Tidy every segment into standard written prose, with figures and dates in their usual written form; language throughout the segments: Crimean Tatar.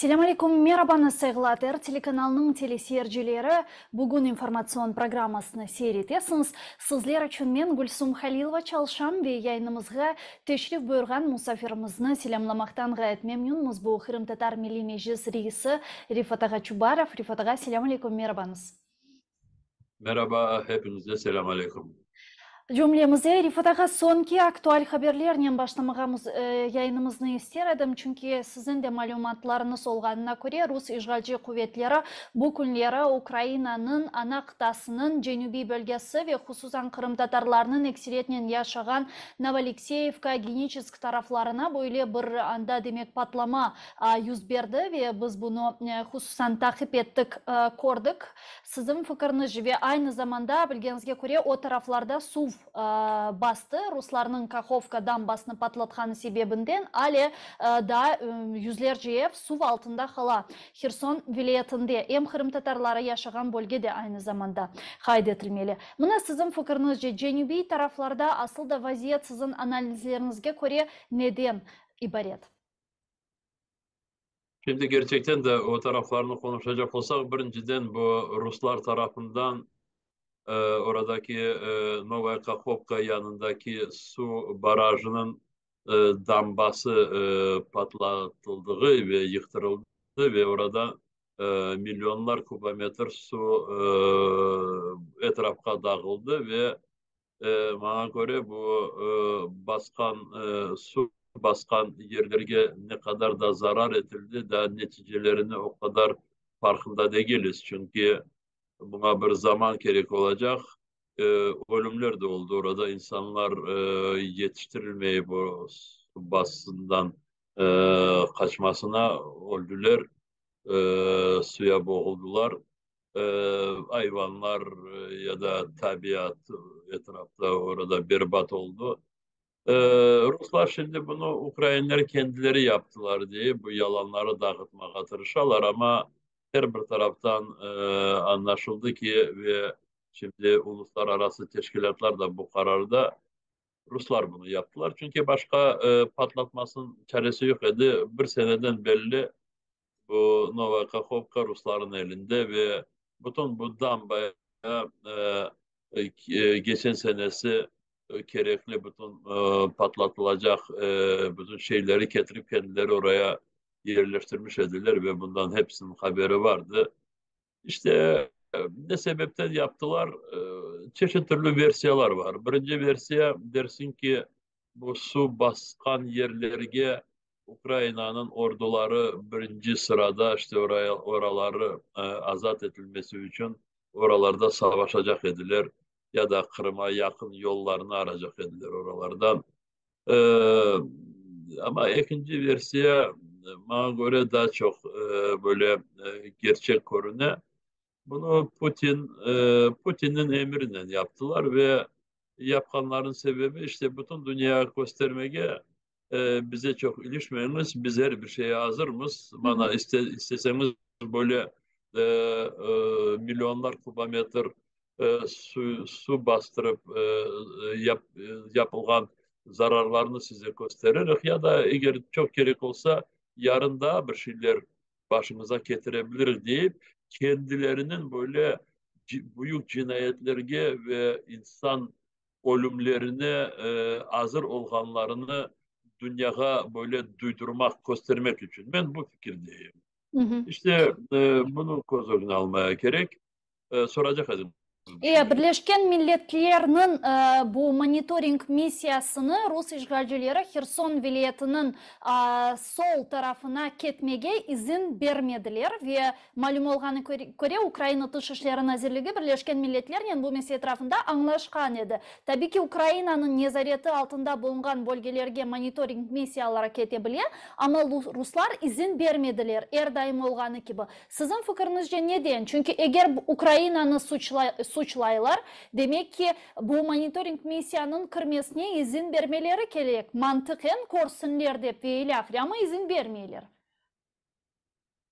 Selâm aleyküm, merabañız, sayğılı ATR telekanalınıñ teleseyircileri! Bugün informatsion programmasını seyir etesiñiz. Sizler içün men, Gülsum Halilova, çalışam ve yayınımızğa teşrif buyurğan musafirimizni selâmlamaqtan ğayet memnünmiz. Bu, Qırımtatar Milliy Meclis reisi Refat ağa Çubarov. Refat ağa, selâm aleyküm, merabañız! Meraba, hepinize selâm aleyküm. Cümlemize Rifat ağa soñki aktual haberlernen başlamağa yayınımıznı ister edim, çünki siziñ de malümatlarıñız olğanına köre, rus işğalci quvetleri bu künleri Ukrainanıñ ana qıtasınıñ cenübiy bölgesi ve hususan qırımtatarlarnıñ ekseriyetnen yaşağan Novoalekseyevka, Geniçesk taraflarına böyle bir anda demek patlama yüz berdi ve biz bunı hususan taqip ettik, kördik. Siziñ fikirñizce ve aynı zamanda, bilgeniñizge köre, o taraflarda suv bastı, ruslarnıñ Kahovka dambasını patlatqanı sebebinden ale daa yüzlerce ev suv altında qala. Herson vilâyetinde, em qırımtatarları yaşağan bölge de aynı zamanda qayd etilmeli. Mına siziñ fikirñizce, cenübiy taraflarda asıl da vaziyet siziñ analizleriñizge köre neden ibaret? Şimdi kerçekten de o taraflarnı qonuşacaq olsaq, birinciden bu ruslar tarafından oradaki Novaya Kahovka yanındaki suv barajınıñ dambası patlatıldığı ve yıqtırıldı ve orada millionlar kubometr suv etrafqa dağıldı ve Maña köre, bu basqan, suv basqan yerlerge ne qadar da zarar etildi, daa neticelerini o qadar farqında degiliz, çünki buña bir zaman kerek olacaq. Ölümler de oldı orada, insanlar yetiştirilmeyip o suv basından qaçmasına öldüler, suya boğuldılar. Ayvanlar ya da tabiat etrafta orada berbat oldı. Ruslar şimdi bunı ukrainler kendileri yaptılar diye bu yalanları dağıtmağa tırışalar, amma her bir taraftan añlaşıldı ki, ve şimdi uluslararası teşkilâtlar da bu qararda, ruslar bunı yaptılar, çünki başqa patlatmasınıñ çaresi yoq edi, bir seneden belli Bu Novaya Kahovka rusların elinde ve bütün bu dambaya geçen senesi kerekli bütün patlatılacaq bütün şeyleri ketirip kendileri oraya yerleştirmiş ediler ve bundan hepsiniñ haberi vardı. İşte, ne sebepten yaptılar, çeşit türlü versiyalar var. Birinci versiya, dersiñ ki, bu suv basqan yerlerge Ukrainanıñ orduları birinci sırada, işte, oraya, oraları azat etilmesi içün oralarda savaşacaq ediler ya da Qırıma yaqın yollarnı aracaq ediler oralardan. Amma ekinci versiya, maña köre, daa çoq böyle kerçek körüne. Bunı Putin, Putinniñ emirinen yaptılar ve yapqanlarınıñ sebebi, işte, bütün dünyağa köstermege, bize çoq ilişmeñiz, biz er bir şeye azırmız, mana, isteseñiz, böyle millionlar kubometr suv bastırıp yapılğan zararlarnı size kösteririk, ya da eger çoq kerek olsa, yarın daa bir şeyler başımıza ketirebiliriz deyip, kendileriniñ böyle büyük cinayetlerge ve insan ölümlerine azır olğanlarını dünyağa böyle duydurmaq, köstermek içün. Men bu fikirdeyim. İşte, bunı köz ögüne almaya kerek. Soracaq edim. E, Birleşken Milletlerniñ bu monitoring missiyasını rus işğalcileri Herson vilâyetiniñ sol tarafına ketmege izin bermediler ve malüm olğanı köre, Ukraina Tış işleri nazirligi Birleşken Milletlernen bu mesele etrafında añlaşqan edi. Tabi ki, Ukrainanıñ nezareti altında bulunğan bölgelerge monitoring missiyaları kete bile, amma ruslar izin bermediler, er daim olğanı kibi. Siziñ fikiriñizce neden? Çünki eger Ukrainanı suçlaylar, demek ki, bu monitoring missiyanıñ kirmesine izin bermeleri kerek, mantıqen körsünler dep ve ilâhre, amma izin bermeyler.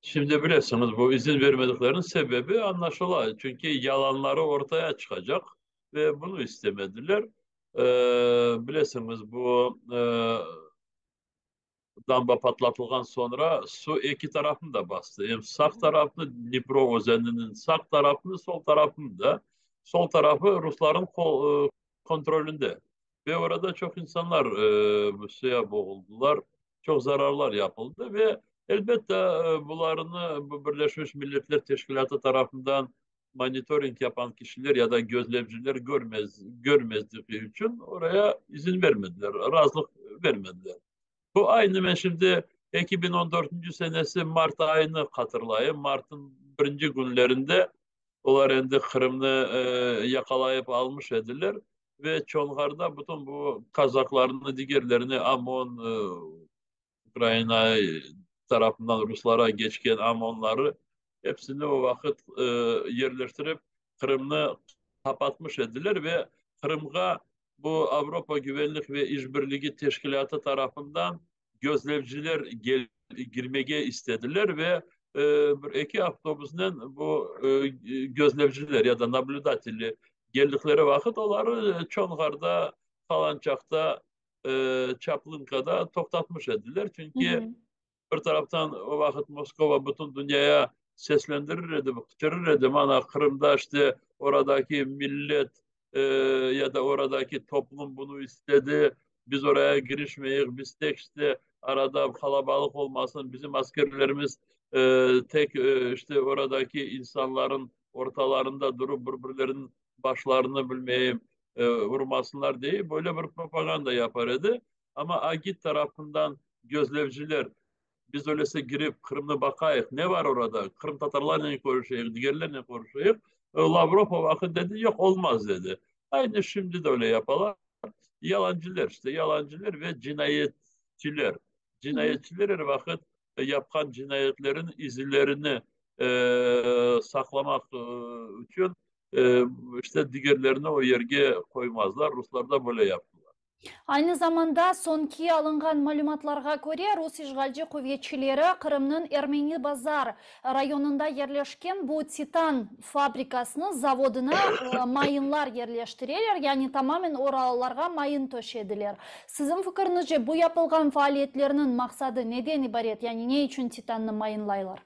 Şimdi bilesiñiz, bu izin bermedikleriniñ sebebi añlaşıla, çünki yalanları ortaya çıqacaq ve bunı istemediler. Bilesiñiz, bu. Damba patlatılğan soñra su eki tarafnı da bastı, em sağ tarafnı, Dnipro özeniniñ sağ tarafını, sol tarafını da. Sol tarafı rusların kontrolünde. Ve orada çoq insanlar suya boğuldılar, çoq zararlar yapıldı ve, elbette, bularnı bu Birleşmiş Milletler Teşkilâtı tarafından monitoring yapan kişiler ya da gözlemciler körmez, körmezligi içün oraya izin vermediler, razılıq vermediler. Bu aynı men şimdi 2014 senesi mart ayını hatırlayım. Martın birinci künlerinde olar endi Qırımnı yaqalayıp almış ediler ve Çonğarda bütün bu kazaklarnı, digerlerini, OMON, Ukraina tarafından ruslara keçken OMONları hepsini o vaqıt yerleştirip, Qırımnı qapatmış ediler ve Qırımğa bu Avropa Güvenlik ve İşbirligi Teşkilâtı tarafından gözlevciler girmege istediler ve bir eki avtobusnen bu gözlevciler ya da nablüdateli geldikleri vaqıt oları Çonğarda, Qalançaqta, Çaplınkada toqtatmış ediler. Çünki bir taraftan o vaqıt Moskova bütün dünyaya seslendirir edi, qıçırır edi, mana Qırımda işte oradaki millet ya da oradaki toplum bunı istedi, biz oraya girişmeyik, biz tek işte arada qalabalıq olmasın, bizim askerlerimiz tek işte oradaki insanların ortalarında durup bir-birleriniñ başlarını bilmeyim urmasınlar deyip böyle bir propaganda yapar edi. Amma AGİT tarafından gözlevciler, biz öylese girip Qırımnı baqayıq, ne var orada, qırımtatarlarnen körüşeyik, digerlernen körüşeyik, Lavrov o vaqıt dedi, yoq, olmaz, dedi. Aynı şimdi de öyle yapalar. Yalancılar işte, yalancılar ve cinayetçiler. Cinayetçiler er vaqıt yapqan cinayetlerin izilerini saqlamaq içün işte digerlerini o yerge qoymazlar. Ruslar da böyle yaptılar. Aynı zamanda, soñki alınğan malümatlarğa köre, rus işğalci quvetçileri Qırımnıñ Ermeni Bazar rayonında yerleşken bu titan fabrikasını, zavodına mayınlar yerleştireler, yani tamamen oralarğa mayın töşediler. Siziñ fikiriñizce, bu yapılğan faaliyetlerniñ maqsadı neden ibaret, yani ne içün titannı mayınlaylar?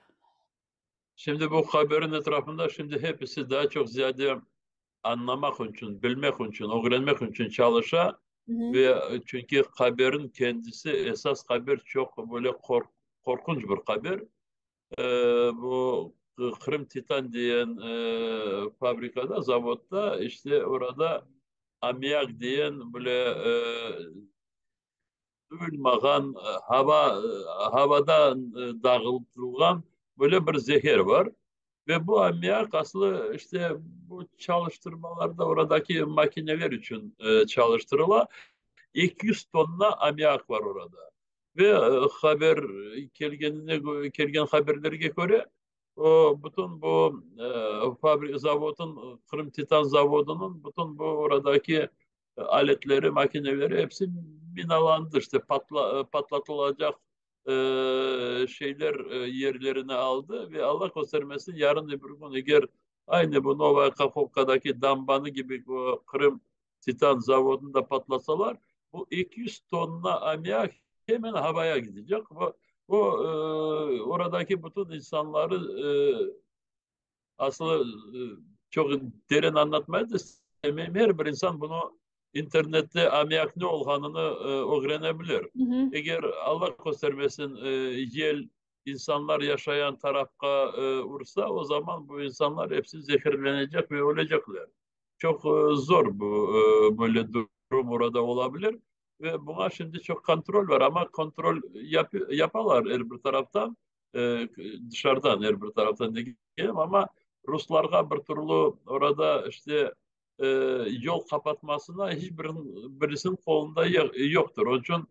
Şimdi bu haberin etrafında şimdi hepisi daa çoq ziyade añlamaq içün, bilmek içün, ögrenmek içün çalışa ve çünki haberin kendisi, esas haber çoq böyle qorqunç bir haber. Bu Qırım Titan diyen fabrikada, zavodda, işte orada ammiak diyen böyle duyulmağan, hava, havada dağıtılğan böyle bir zeher bar. Ve bu ammiak aslı işte bu çalıştırmalarda oradaki makineler içün çalıştırıla. 200 tonna ammiak bar orada. Ve haber kelgenine, kelgen haberlerge köre, o bütün bu fabrik, zavodın, Qırım Titan zavodınıñ bütün bu oradaki aletleri, makineleri hepsi minalandı, işte patlatılacaq şeyler yerlerini aldı ve Allah köstermesin, yarın öbür kün eger aynı bu Novaya Kahovkadaki dambanı kibi bu Qırım Titan zavodını da patlatsalar, bu 200 tonna ammiak hemen havaya gidecek. Bu oradaki bütün insanları aslı çoq derin añlatmaya da istemeyim. Her bir insan bunı internette ammiak ne olğanını ögrenebilir. Eger Allah köstermesin yel insanlar yaşayan tarafqa ursa, o zaman bu insanlar hepsi zehirlenecek ve ölecekler. Çoq zor bu böyle durum orada olabilir ve buña şimdi çoq kontrol var, amma kontrol yapalar er bir taraftan, dışarıdan er bir taraftan degenim, amma ruslarğa bir türlü orada işte yol qapatmasına hiç birisiniñ qolunda yoqtır. Onıñ içün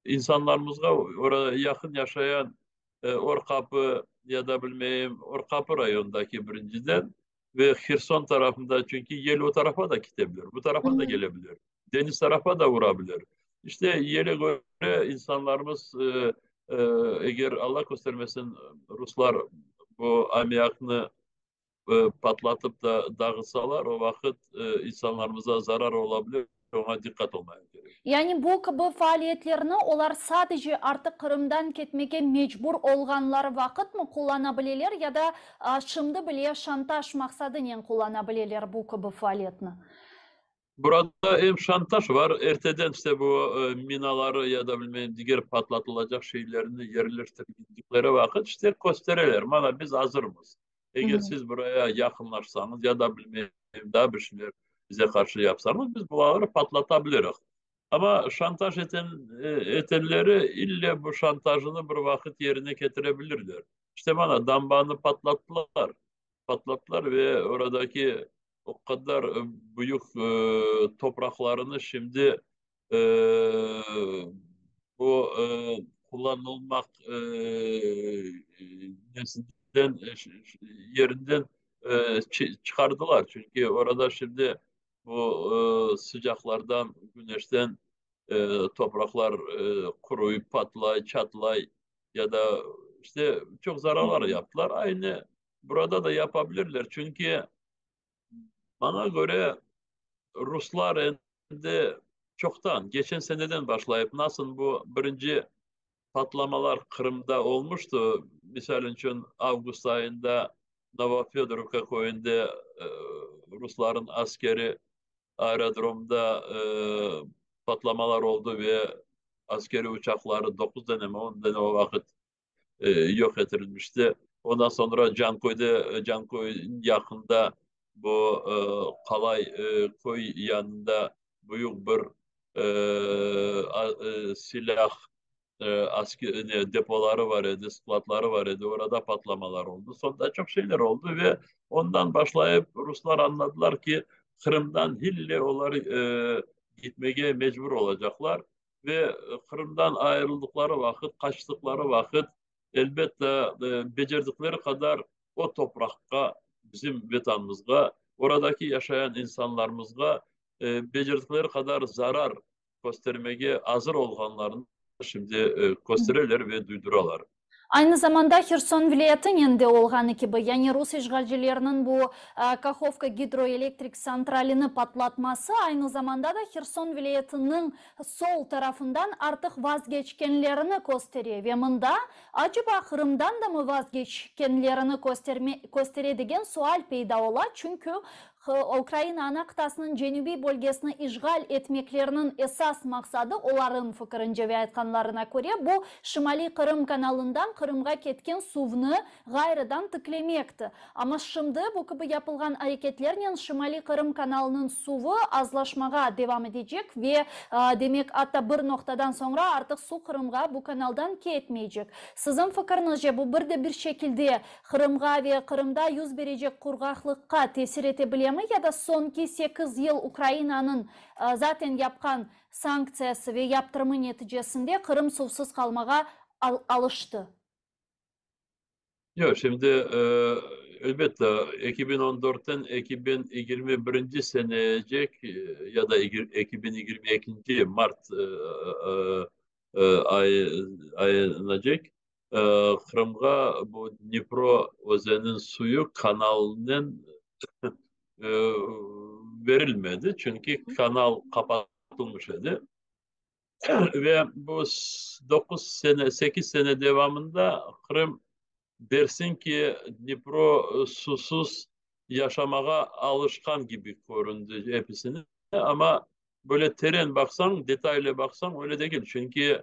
insanlarımızğa orada yaqın yaşayan Orqapı ya da bilmeyim Orqapı rayonındaki birinciden ve Herson tarafında, çünki yel o tarafa da kete bilir, bu tarafa da kele bilir, deniz tarafa da ura bilir. İşte yele köre insanlarımız, eger Allah köstermesin, ruslar bu ammiaknı patlatıp da dağıtsalar, o vaqıt insanlarımıza zarar ola bilir. Oña diqqat olmağa kerek. Yani bu kibi faaliyetlerni olar sadece artıq Qırımdan ketmege mecbur olğanları vaqıtmı qullana bileler ya da şimdi bile şantaj maqsadınen qullana bileler bu kibi faaliyetni? Burada em şantaj var, erteden işte bu minaları ya da bilmeyim diger patlatılacaq şeylerni yerleştirgindikleri vaqıt işte köstereler, mana biz azırmız, eger siz buraya yaqınlaşsañız ya da bilmeyim daa bir şeyler bize qarşı yapsañız, biz bularnı patlata biliriz. Amma şantaj eten etenleri ille bu şantajını bir vaqıt yerine ketire bilirler. İşte mana dambanı patlattılar, patlattılar ve oradaki o qadar büyük topraqlarını şimdi bu qullanılmaq nesinden yerinden çıqardılar. Çünki orada şimdi bu sıcaqlardan, küneşten topraqlar quruy, patlay, çatlay ya da işte çoq zararlar yaptılar. Aynı burada da yapabilirler. Çünki maña köre ruslar endi çoqtan, geçen seneden başlayıp, nasıl bu birinci patlamalar Qırımda olmuştı, misal içün avgust ayında Novofedorovka köyünde rusların askeri aerodromda patlamalar oldı ve askeri uçaqları 9 dane mi 10 dane o vaqıt yoq etirilmişti. Ondan soñra Canköyde, Canköy yaqında bu Qalay köy yanında büyük bir silâh depoları var edi, skladları var edi, orada patlamalar oldı. Soñra çoq şeyler oldı ve ondan başlayıp ruslar añladılar ki, Qırımdan ille olar gitmege mecbur olacaqlar ve Qırımdan ayırıldıqları vaqıt, qaçtıqları vaqıt, elbette, becerdikleri qadar o topraqqa, bizim Vetanımızğa, oradaki yaşayan insanlarımızğa becerdikleri qadar zarar köstermege azır olğanlarını şimdi köstereler ve duyduralar. Aynı zamanda Herson vilâyetinen de olğanı kibi, yani rus işğalcileriniñ bu Kahovka gidroelektrik santralini patlatması aynı zamanda da Herson vilâyetiniñ sol tarafından artıq vazgeçkenlerini köstere ve mında aceba Qırımdan da mı vazgeçkenlerini köstere degen sual peyda ola, çünki Ukraina ana qıtasınıñ cenübiy bölgesini işğal etmekleriniñ esas maqsadı, olarıñ fikirince ve aytqanlarına köre, bu Şimaliy Qırım kanalından Qırımğa ketken suvnı ğayrıdan tiklemekti. Amma şimdi bu kibi yapılğan areketlernen Şimaliy Qırım kanalınıñ suvı azlaşmağa devam etecek ve, demek, atta bir noqtadan soñra artıq suv Qırımğa bu kanaldan ketmeycek. Siziñ fikiriñizce, bu bir de bir şekilde Qırımğa ve Qırımda yüz berecek qurğaqlıqqa tesir ete bilemi ya da soñki 8 yıl Ukrainanıñ zaten yapqan sanktsiyası ve yaptırımı neticesinde Qırım suvsız qalmağa alıştı? Yoq, şimdi elbette 2014'ten 2021 seneyecek ya da 2022 Mart ayınacek Qırımğa bu Dnipro özeniniñ suyu kanalnen verilmedi, çünki kanal qapatılmış edi. Ve bu 9 sene, 8 sene devamında Qırım dersin ki Dnipro susuz yaşamağa alışqan kibi köründi episine, amma böyle teren baqsañ, detaylı baqsañ, öyle degil. Çünki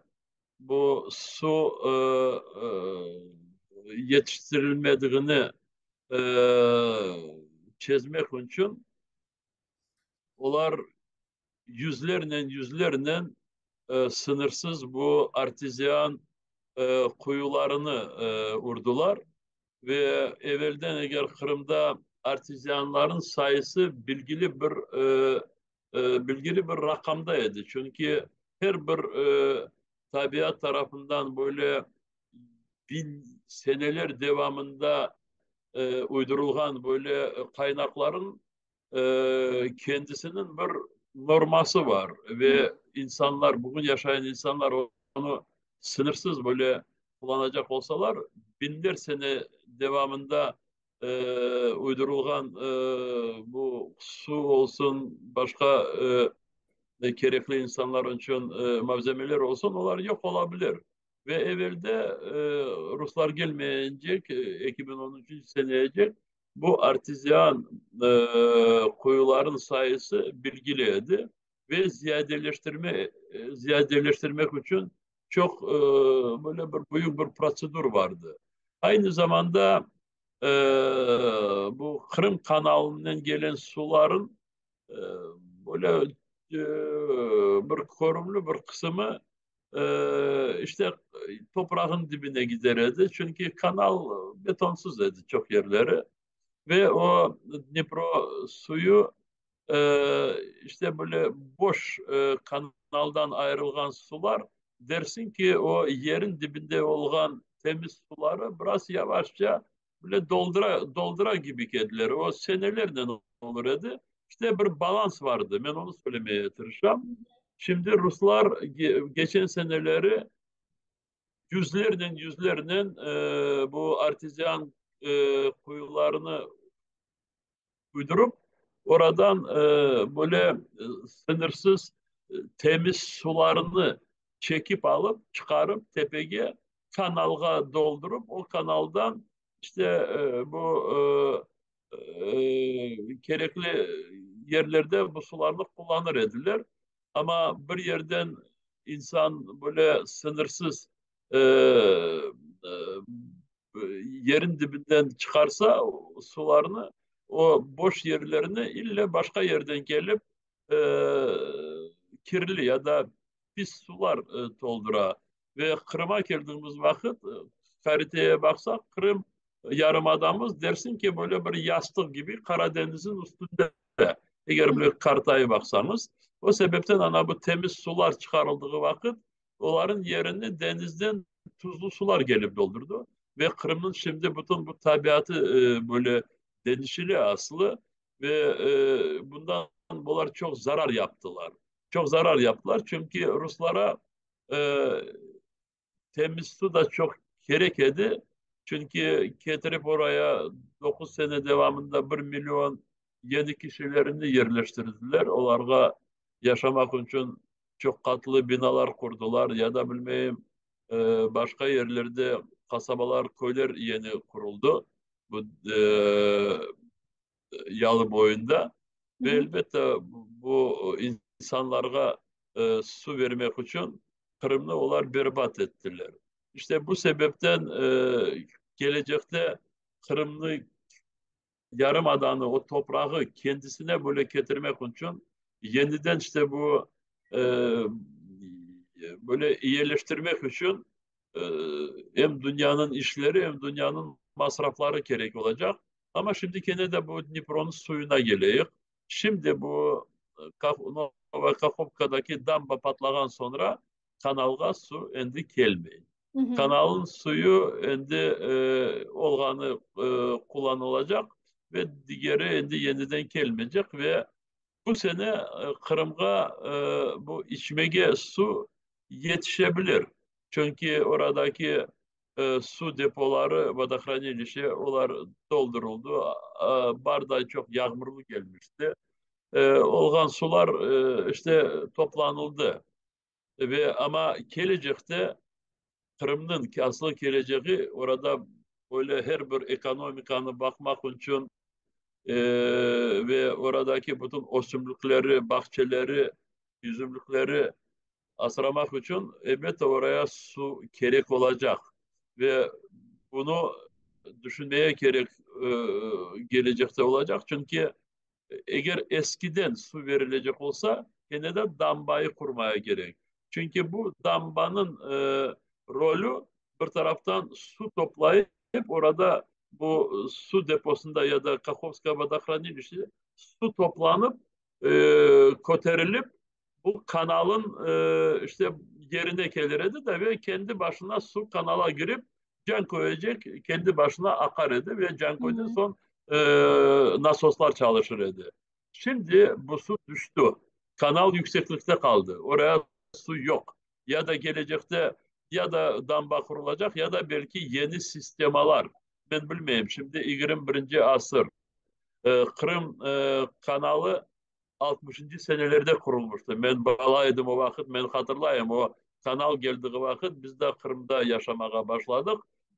bu su yetiştirilmediğini çezmek içün olar yüzlernen, yüzlernen sıñırsız bu artezian quyularını urdılar ve evelden eger Qırımda artezianların sayısı bilgili bir raqamda edi. Çünki her bir tabiat tarafından böyle 1000 seneler devamında uydurılğan böyle qaynaqların kendisiniñ bir norması var ve insanlar, bugün yaşayan insanlar onı sıñırsız böyle qullanacaq olsalar, biñler sene devamında uydurılğan bu suv olsun, başqa. Kerekli insanlar içün malzemeler olsun, olar yoq ola bilir. Ve evelde ruslar kelmeyecek, 2013 seneyecek, bu artezian quyularnıñ sayısı belgili edi ve ziyadeleştirme ziyadeleştirmek içün çoq böyle bir büyük bir protsedur vardı. Aynı zamanda bu Qırım kanalınen gelen suların böyle bir körümli bir qısımı işte toprağın dibine gider edi, çünki kanal betonsız edi çoq yerleri ve o Dnipro suyu işte böyle boş kanaldan ayrılğan sular dersiñ ki, o yerin dibinde olğan temiz suları biraz yavaşça böyle doldura, doldura kibi kediler. O senelernen olur edi. İşte bir balans vardı. Men onı söylemeye tırışam. Şimdi ruslar geçen seneleri yüzlernen, yüzlernen bu artezian quyularını uydurıp, oradan böyle sıñırsız temiz sularını çekip alıp, çıqarıp tepege kanalğa doldurıp, o kanaldan işte bu kerekli yerlerde bu sularnı qullanır ediler. Amma bir yerden insan böyle sıñırsız yerin dibinden çıqarsa sularnı, o boş yerlerini ille başqa yerden kelip kirli ya da pis sular toldura. Ve Qırıma keldiğimiz vaqıt, haritaya baqsaq, Qırım yarımadamız dersiñ ki, böyle bir yastıq kibi Qaradenizniñ üstünde. Eger bir kartaya baqsañız, o sebepten ana bu temiz sular çıqarıldığı vaqıt, olarnıñ yerini denizden tuzlu sular kelip doldurdı. Ve Qırımnıñ şimdi bütün bu tabiatı böyle deñişile aslı ve bundan bular çoq zarar yaptılar. Çoq zarar yaptılar, çünki ruslara temiz su da çoq kerek edi. Çünki ketirip oraya 9 sene devamında 1 million yeni kişilerini yerleştirdiler. Olarğa yaşamaq içün çoq qatlı binalar qurdular ya da bilmeyim başqa yerlerde qasabalar, köyler yeni quruldı. Bu yalı boyunda. Ve elbette bu insanlarğa su vermek içün Qırımnı olar berbat ettiler. İşte bu sebepten gelecekte Qırımnı, yarımadanı, o toprağı kendisine böyle ketirmek içün yeniden işte bu böyle yerleştirmek içün em dünyanıñ işleri, em dünyanıñ masrafları kerek olacaq. Amma şimdi kene de bu Dnipronıñ suyuna keleyik. Şimdi bu Nova Kahovkadaki damba patlağan soñra kanalğa su endi kelmey. Kanalnıñ suyu endi olğanı qullanılacaq ve digeri endi yeniden kelmeycek ve bu sene Qırımğa bu içmege su yetişebilir. Çünki oradaki su depoları, vodohranilişe, olar doldurıldı. Barday çoq yağmurlı kelmişti. Olğan sular işte toplanıldı. Ve amma kelecekte Qırımnıñ aslı kelecegi orada böyle her bir ekonomikanı baqmaq içün ve oradaki bütün ösümlikleri, bağçeleri, yüzümlikleri asramaq içün elbette oraya su kerek olacaq. Ve bunı düşünmeye kerek gelecekte olacaq. Çünki eger eskiden su verilecek olsa, kene de dambayı qurmaya kerek. Çünki bu dambanıñ rolü bir taraftan su toplayıp, orada bu su deposunda ya da Kahovskaya vodohranilişede su toplanıp, köterilip, bu kanalın işte yerine kelir edi de ve kendi başına su kanala girip, Canköyecek kendi başına aqar edi ve Canköyden soñ nasoslar çalışır edi. Şimdi bu su tüşti. Kanal yükseklikte qaldı. Oraya su yoq. Ya da gelecekte ya da damba qurulacaq, ya da belki yeni sistemalar. Men bilmeyim. Şimdi 21-asır. Qırım kanalı. Altmışıncı senelerde qurulmıştı. Men bala edim o vaqıt, men hatırlayım, o kanal keldiği vaqıt biz de Qırımda yaşamağa başladıq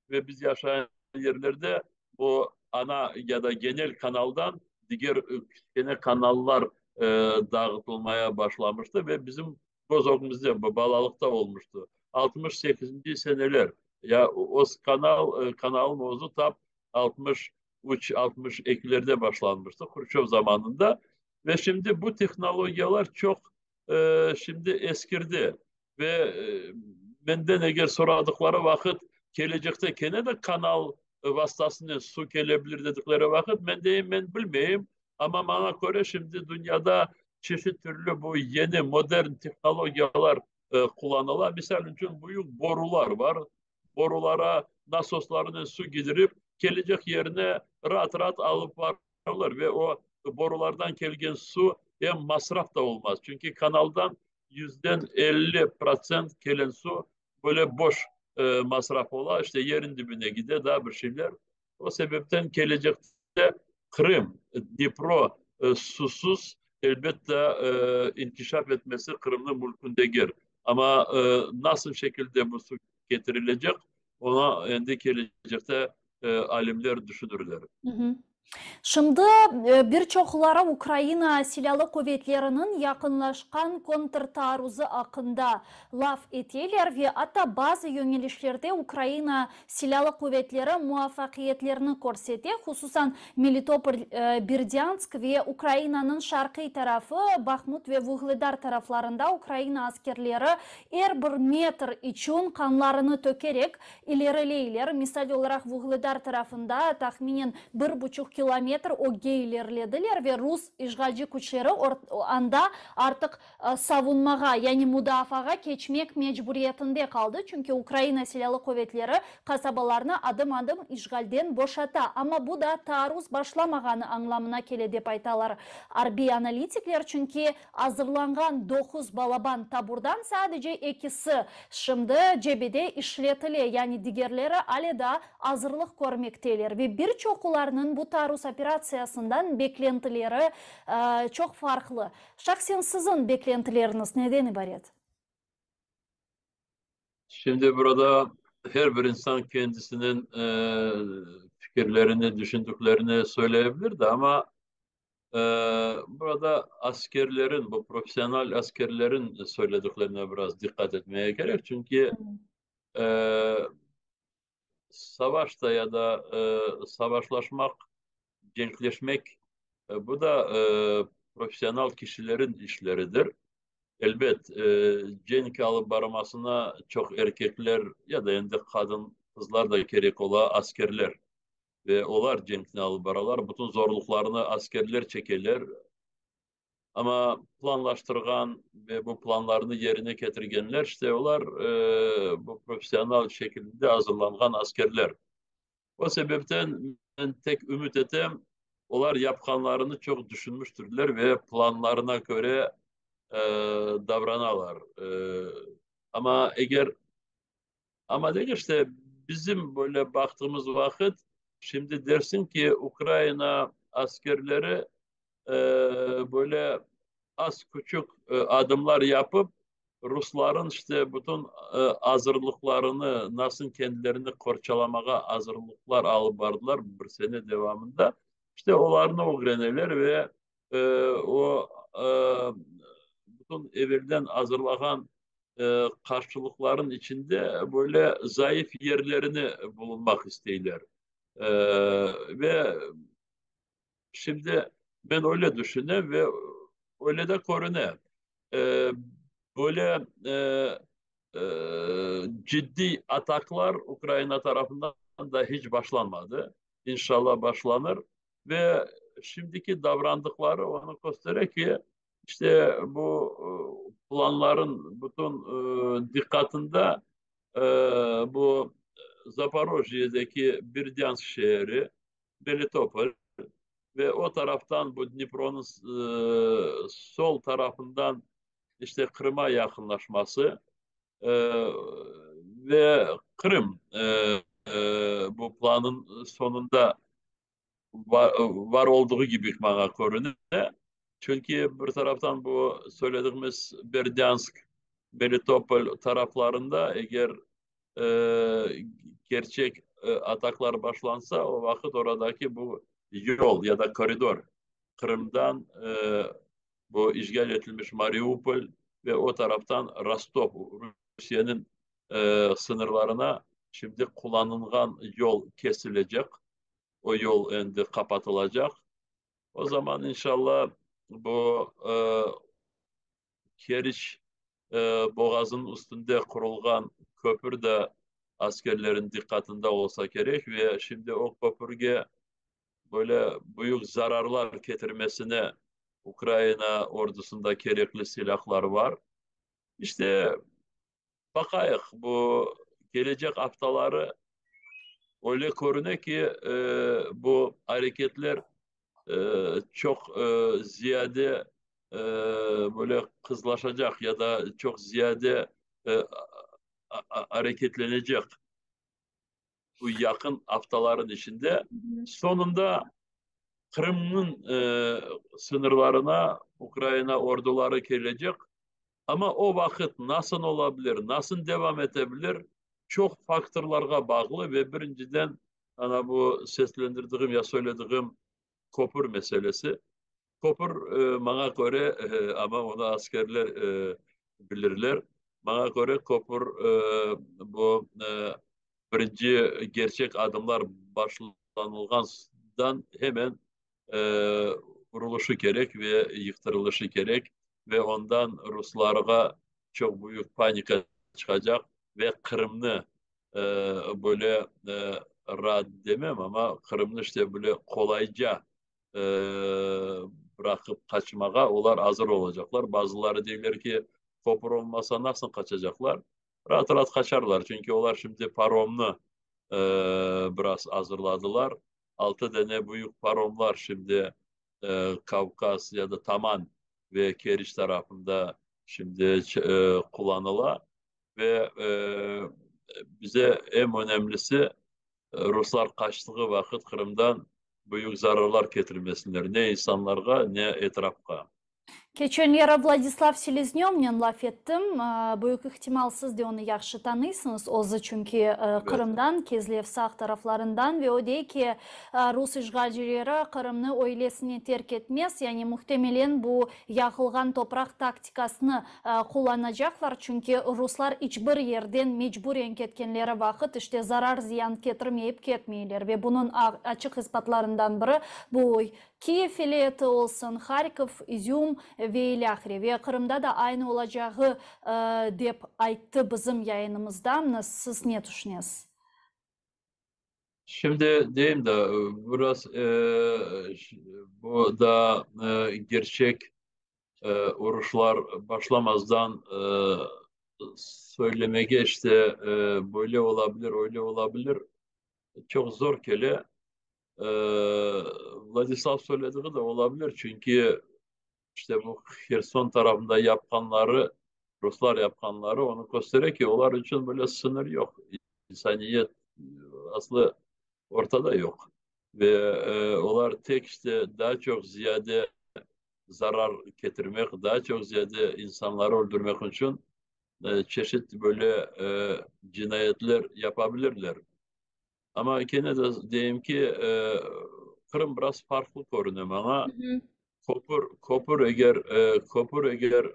ve biz yaşağan yerlerde bu ana ya da genel kanaldan diger kiçkene kanallar dağıtılmaya başlamıştı ve bizim köz ögümizde, bu balalıqta olmuştı. 68-nci seneler, ya o kanal, kanalnıñ özü tap 63, 62-lerde başlanmıştı, Hruşçov zamanında. Ve şimdi bu tehnologiyalar çoq şimdi eskirdi. Ve menden eger soradıqları vaqıt, kelecekte kene de kanal vastasınen su kele bilir dedikleri vaqıt, men deyim, men bilmeyim, amma maña köre şimdi dünyada çeşit türlü bu yeni modern tehnologiyalar qullanıla. Misal içün, büyük borular bar, borulara nasoslarnen su gidirip, kelecek yerine raat-raat alıp barırlar ve o borulardan kelgen su em masraf da olmaz, çünki kanaldan yüzden 50% kelen su böyle boş masraf ola, işte yerin dibine gide, daa bir şeyler. O sebepten kelecekte Qırım, Dnipro susuz, elbette, inkişaf etmesi Qırımnıñ mümkün degil. Amma nasıl şekilde bu su ketirilecek, onı endi kelecekte alimler düşünürler. Şimdi bir çoqları Ukraina Silâlı quvetleriniñ yaqınlaşqan kontrtaaruzı aqqında laf eteler ve atta bazı yöñelişlerde Ukraina Silâlı quvetleri muvafaqiyetlerni körsete, hususan Melitopol, Berdânsk ve Ukrainanıñ şarqiy tarafı, Bahmut ve Vuhledar taraflarında Ukraina askerleri er bir metr içün qanlarını tökerek ilerileyler. Misal olaraq, Vuhledar tarafında tahminen bir buçuq kilometr ögge ilerilediler ve rus işğalci küçleri anda artıq savunmağa, yani mudaafağa keçmek mecburiyetinde qaldı, çünki Ukraina Silâlı quvetleri qasabalarnı adım-adım işğalden boşata. Amma bu da taarruz başlamağanı añlamına kele, dep aytalar arbiy analitikler, çünki azırlanğan doquz balaban taburdan sadece ekisi şimdi cebede işletile, yani digerleri ale daa azırlıq körmekteler ve bir çoqularınıñ bu taarruz operatsiyasından beklentileri çoq farqlı. Şahsen siziñ beklentileriñiz neden ibaret? Şimdi burada her bir insan kendisiniñ fikirlerini, düşündüklerini söyleyebilir de, amma burada askerlerin, bu professional askerlerin söylediklerine biraz diqqat etmege kerek, çünki savaşta ya da savaşlaşmaq, cenkleşmek, bu da professional kişilerin işleridir. Elbet, cenk alıp barmasına çoq erkekler ya da endi qadın, qızlar da kerek ola, askerler. Ve olar cenkni alıp baralar, bütün zorluqlarnı askerler çekeler. Amma planlaştırğan ve bu planlarnı yerine ketirgenler, işte olar, bu professional şekilde azırlanğan askerler. O sebepten men tek ümüt etem, olar yapqanlarını çoq düşünmüştirler ve planlarına köre davranalar. Amma eger, amma degil, işte bizim böyle baqtığımız vaqıt, şimdi dersiñ ki, Ukraina askerleri böyle az küçük adımlar yapıp, rusların işte bütün azırlıqlarını, nasıl kendilerini qorçalamağa azırlıqlar alıp bardılar bir sene devamında, işte olarnı ögreneler ve o bütün evelden azırlağan qarşılıqların içinde böyle zayıf yerlerini bulunmaq isteyler. Ve şimdi men öyle düşünem ve öyle de körüne. Böyle ciddiy ataklar Ukraina tarafından da hiç başlanmadı. İnşallah başlanır. Ve şimdiki davrandıqları onı köstere ki, işte bu planların bütün diqqatında bu Zaporojyedeki Berdânsk şeeri, Melitopol ve o taraftan bu Dnipronıñ sol tarafından işte Qırıma yaqınlaşması ve Qırım bu planıñ soñunda var olduğı kibi maña körüne. Çünki bir taraftan bu söylediğimiz Berdânsk, Melitopol taraflarında eger kerçek ataklar başlansa, o vaqıt oradaki bu yol ya da koridor Qırımdan bu işğal etilmiş Mariupol ve o taraftan Rostov, Rusiyeniñ sıñırlarına şimdi qullanılğan yol kesilecek, o yol endi qapatılacaq. O zaman, inşallah, bu Keriç boğazınıñ üstünde qurulğan köpür de askerlerniñ diqqatında olsa kerek ve şimdi o köpürge böyle büyük zararlar ketirmesine Ukraina ordusında kerekli silâhlar bar. İşte, baqayıq, bu kelecek aftaları öyle körüne ki, bu areketler çoq ziyade böyle qızlaşacaq ya da çoq ziyade areketlenecek bu yaqın aftalarnıñ içinde. Soñunda Qırımnıñ sıñırlarına Ukraina orduları kelecek, amma o vaqıt nasıl ola bilir, nasıl devam ete bilir, çoq faktorlarğa bağlı ve birinciden ana bu seslendirdiğim ya söylediğim köpür meselesi. Köpür, maña köre, amma onı askerler bilirler, maña köre, köpür bu birinci gerçek adımlar başlanılğandan hemen urulışı kerek ve yıqtırılışı kerek ve ondan ruslarğa çoq büyük panika çıqacaq ve Qırımnı böyle raat demem, amma Qırımnı işte böyle qolayca bıraqıp qaçmağa olar azır olacaqlar. Bazıları deyler ki, köpür olmasa nasıl qaçacaqlar? Raat-raat qaçarlar, çünki olar şimdi paromnı biraz azırladılar. Altı dane büyük paromlar şimdi Kavkaz ya da Taman ve Keriç tarafında şimdi qullanıla. Ve bize eñ önemlisi, ruslar qaçtığı vaqıt Qırımdan büyük zararlar ketirmesinler ne insanlarğa, ne etrafqa. Keçenleri Vladislav Seleznövnen laf ettim. Büyük ihtimal, siz de onı yahşı tanıysıñız, özü çünki Qırımdan, Kezlev Saq taraflarından, ve o dey ki, rus işğalcileri Qırımnı öylesine terk etmez, yani muhtemelen bu yağılğan topraq taktikasını qullanacaqlar, çünki ruslar iç bir yerden mecburen ketkenleri vaqıt işte zarar-ziyan ketirmeyip ketmeyler ve bunıñ açıq isbatlarından biri bu Kiyev vilâyeti olsun, Harkov, İzüm ve ilâhre. Ve Qırımda da aynı olacağı dep ayttı bizim yayınımızda. Mına siz ne tüşünesiz? Şimdi deyim de, biraz bu da gerçek uruşlar başlamazdan söylemege işte böyle olabilir, öyle olabilir çoq zor kele. Vladislav söylediği de olabilir, çünki işte bu Herson tarafında yapqanları, ruslar yapqanları onı köstere ki, olar içün böyle sıñır yoq, insaniyet aslı ortada yoq. Ve olar tek işte daa çoq ziyade zarar ketirmek, daa çoq ziyade insanları öldürmek içün çeşit böyle cinayetler yapabilirler. Amma kene de deyim ki, Qırım biraz farqlı körüne maña. Köpür, köpür eger, köpür eger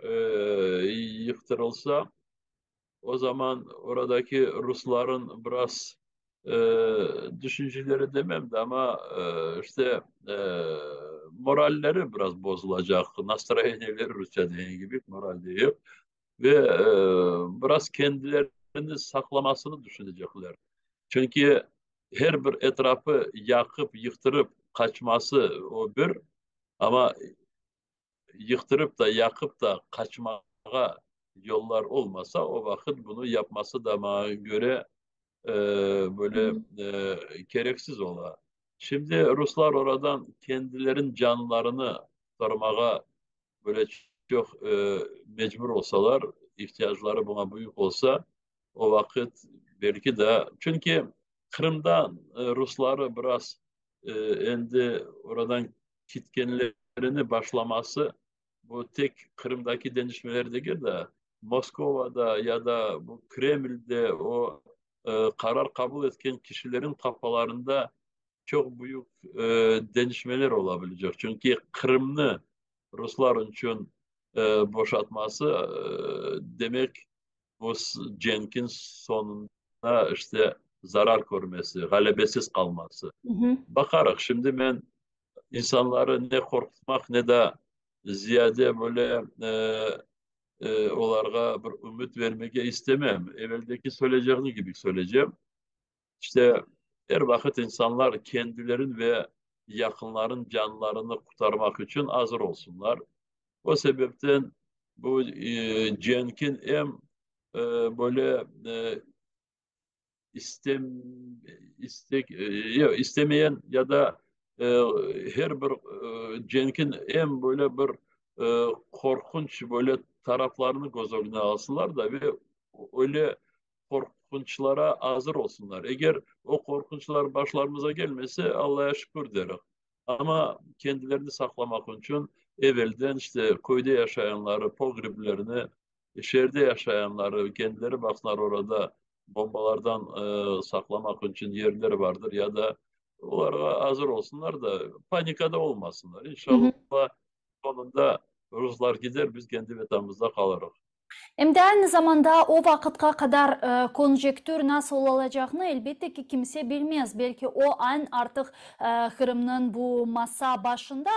yıqtırılsa, o zaman oradaki rusların biraz düşünceleri demem de, amma işte moralleri biraz bozulacaq, nastroyeniyeleri rusça degen kibi, moral deyip, ve biraz kendilerini saqlamasını düşünecekler. Çünki her bir etrafı yaqıp, yıqtırıp qaçması o bir, amma yıqtırıp da, yaqıp da qaçmağa yollar olmasa, o vaqıt bunı yapması da maña köre böyle kereksiz ola. Şimdi ruslar oradan kendileriniñ canlarını qurtarmağa böyle çoq mecbur olsalar, ihtiyacları buña büyük olsa, o vaqıt belki de, çünki Qırımda rusları biraz endi oradan ketkenler. Deñişmelerini başlaması, bu tek Qırımdaki deñişmeler degil de, Moskovada ya da bu Kremlde o qarar qabul etken kişilerin qafalarında çoq büyük deñişmeler ola bilecek. Çünki Qırımnı ruslar içün boşatması, demek, bu cenkin soñunda işte zarar körmesi, ğalebesiz qalması. Baqarıq, şimdi men insanları ne qorqutmaq, ne de ziyade böyle olarğa bir ümüt vermege istemem. Eveldeki söyleycegim kibi söyleycem. İşte, er vaqıt insanlar kendilerin ve yaqınların canlarını qurtarmaq içün azır olsunlar. O sebepten bu cenkin em böyle istem, istek, istemeyen ya da her bir cenkin em böyle bir qorqunç böyle taraflarını köz ögüne alsınlar da ve öyle qorqunçlara azır olsunlar. Eger o qorqunçlar başlarımıza kelmese, Allaya şükür derik. Amma kendilerini saqlamaq içün evelden işte köyde yaşayanları pogreblerine, şeerde yaşayanları kendileri baqsınlar, orada bombalardan saqlamaq içün yerler bardır ya da olarğa azır olsunlar da, panikada olmasınlar. İnşallah, soñunda ruslar gider, biz kendi Vetanımızda qalırıq. Em de aynı zamanda o vaqıtqa qadar konjektür nasıl olacağını, elbette ki, kimse bilmez. Belki o an artıq Qırımnıñ bu masa başında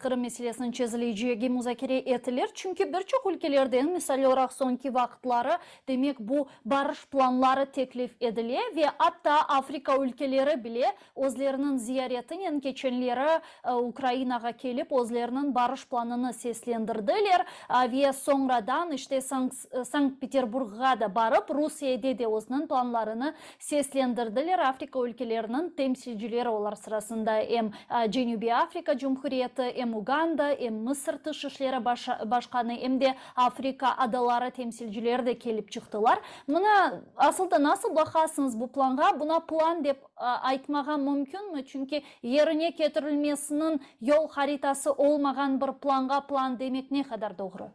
Qırım meselesiniñ çezilecegi muzakere etilir. Çünki bir çoq ülkelerden, misal olaraq, soñki vaqıtları, demek, bu barış planları teklif edile ve atta Afrika ülkeleri bile özleriniñ ziyaretinen keçenleri Ukrainağa kelip, özleriniñ barış planını seslendirdiler ve soñradan, işte, Sankt-Peterburgğa da barıp, Rusiyede de özüniñ planlarını seslendirdiler. Afrika ülkeleriniñ temsilcileri, olar sırasında em Cenübiy Afrika Cumhuriyeti, em Uganda, em Mısır tış işleri başqanı, em de Afrika adaları temsilcileri de kelip çıqtılar. Mına, asıl da nasıl baqasıñız bu planğa? Buna plan dep aytmağa mümkünmi? Çünki yerine ketirilmesiniñ yol haritası olmağan bir planğa plan demek ne qadar doğru?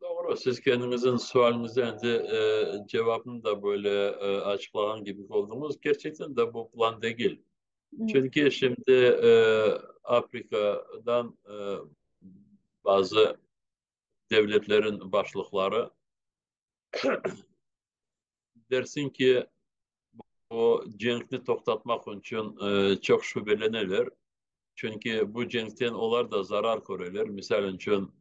Doğru, siz kendiñizniñ sualiñizde endi cevapnı da böyle açıqlağan kibi oldıñız. Kerçekten de bu plan degil. Çünki şimdi Afrikadan bazı devletlerin başlıqları dersiñ ki, bu cenkni toqtatmaq içün çoq şübeleneler. Çünki bu cenkten olar da zarar köreler. Misal içün,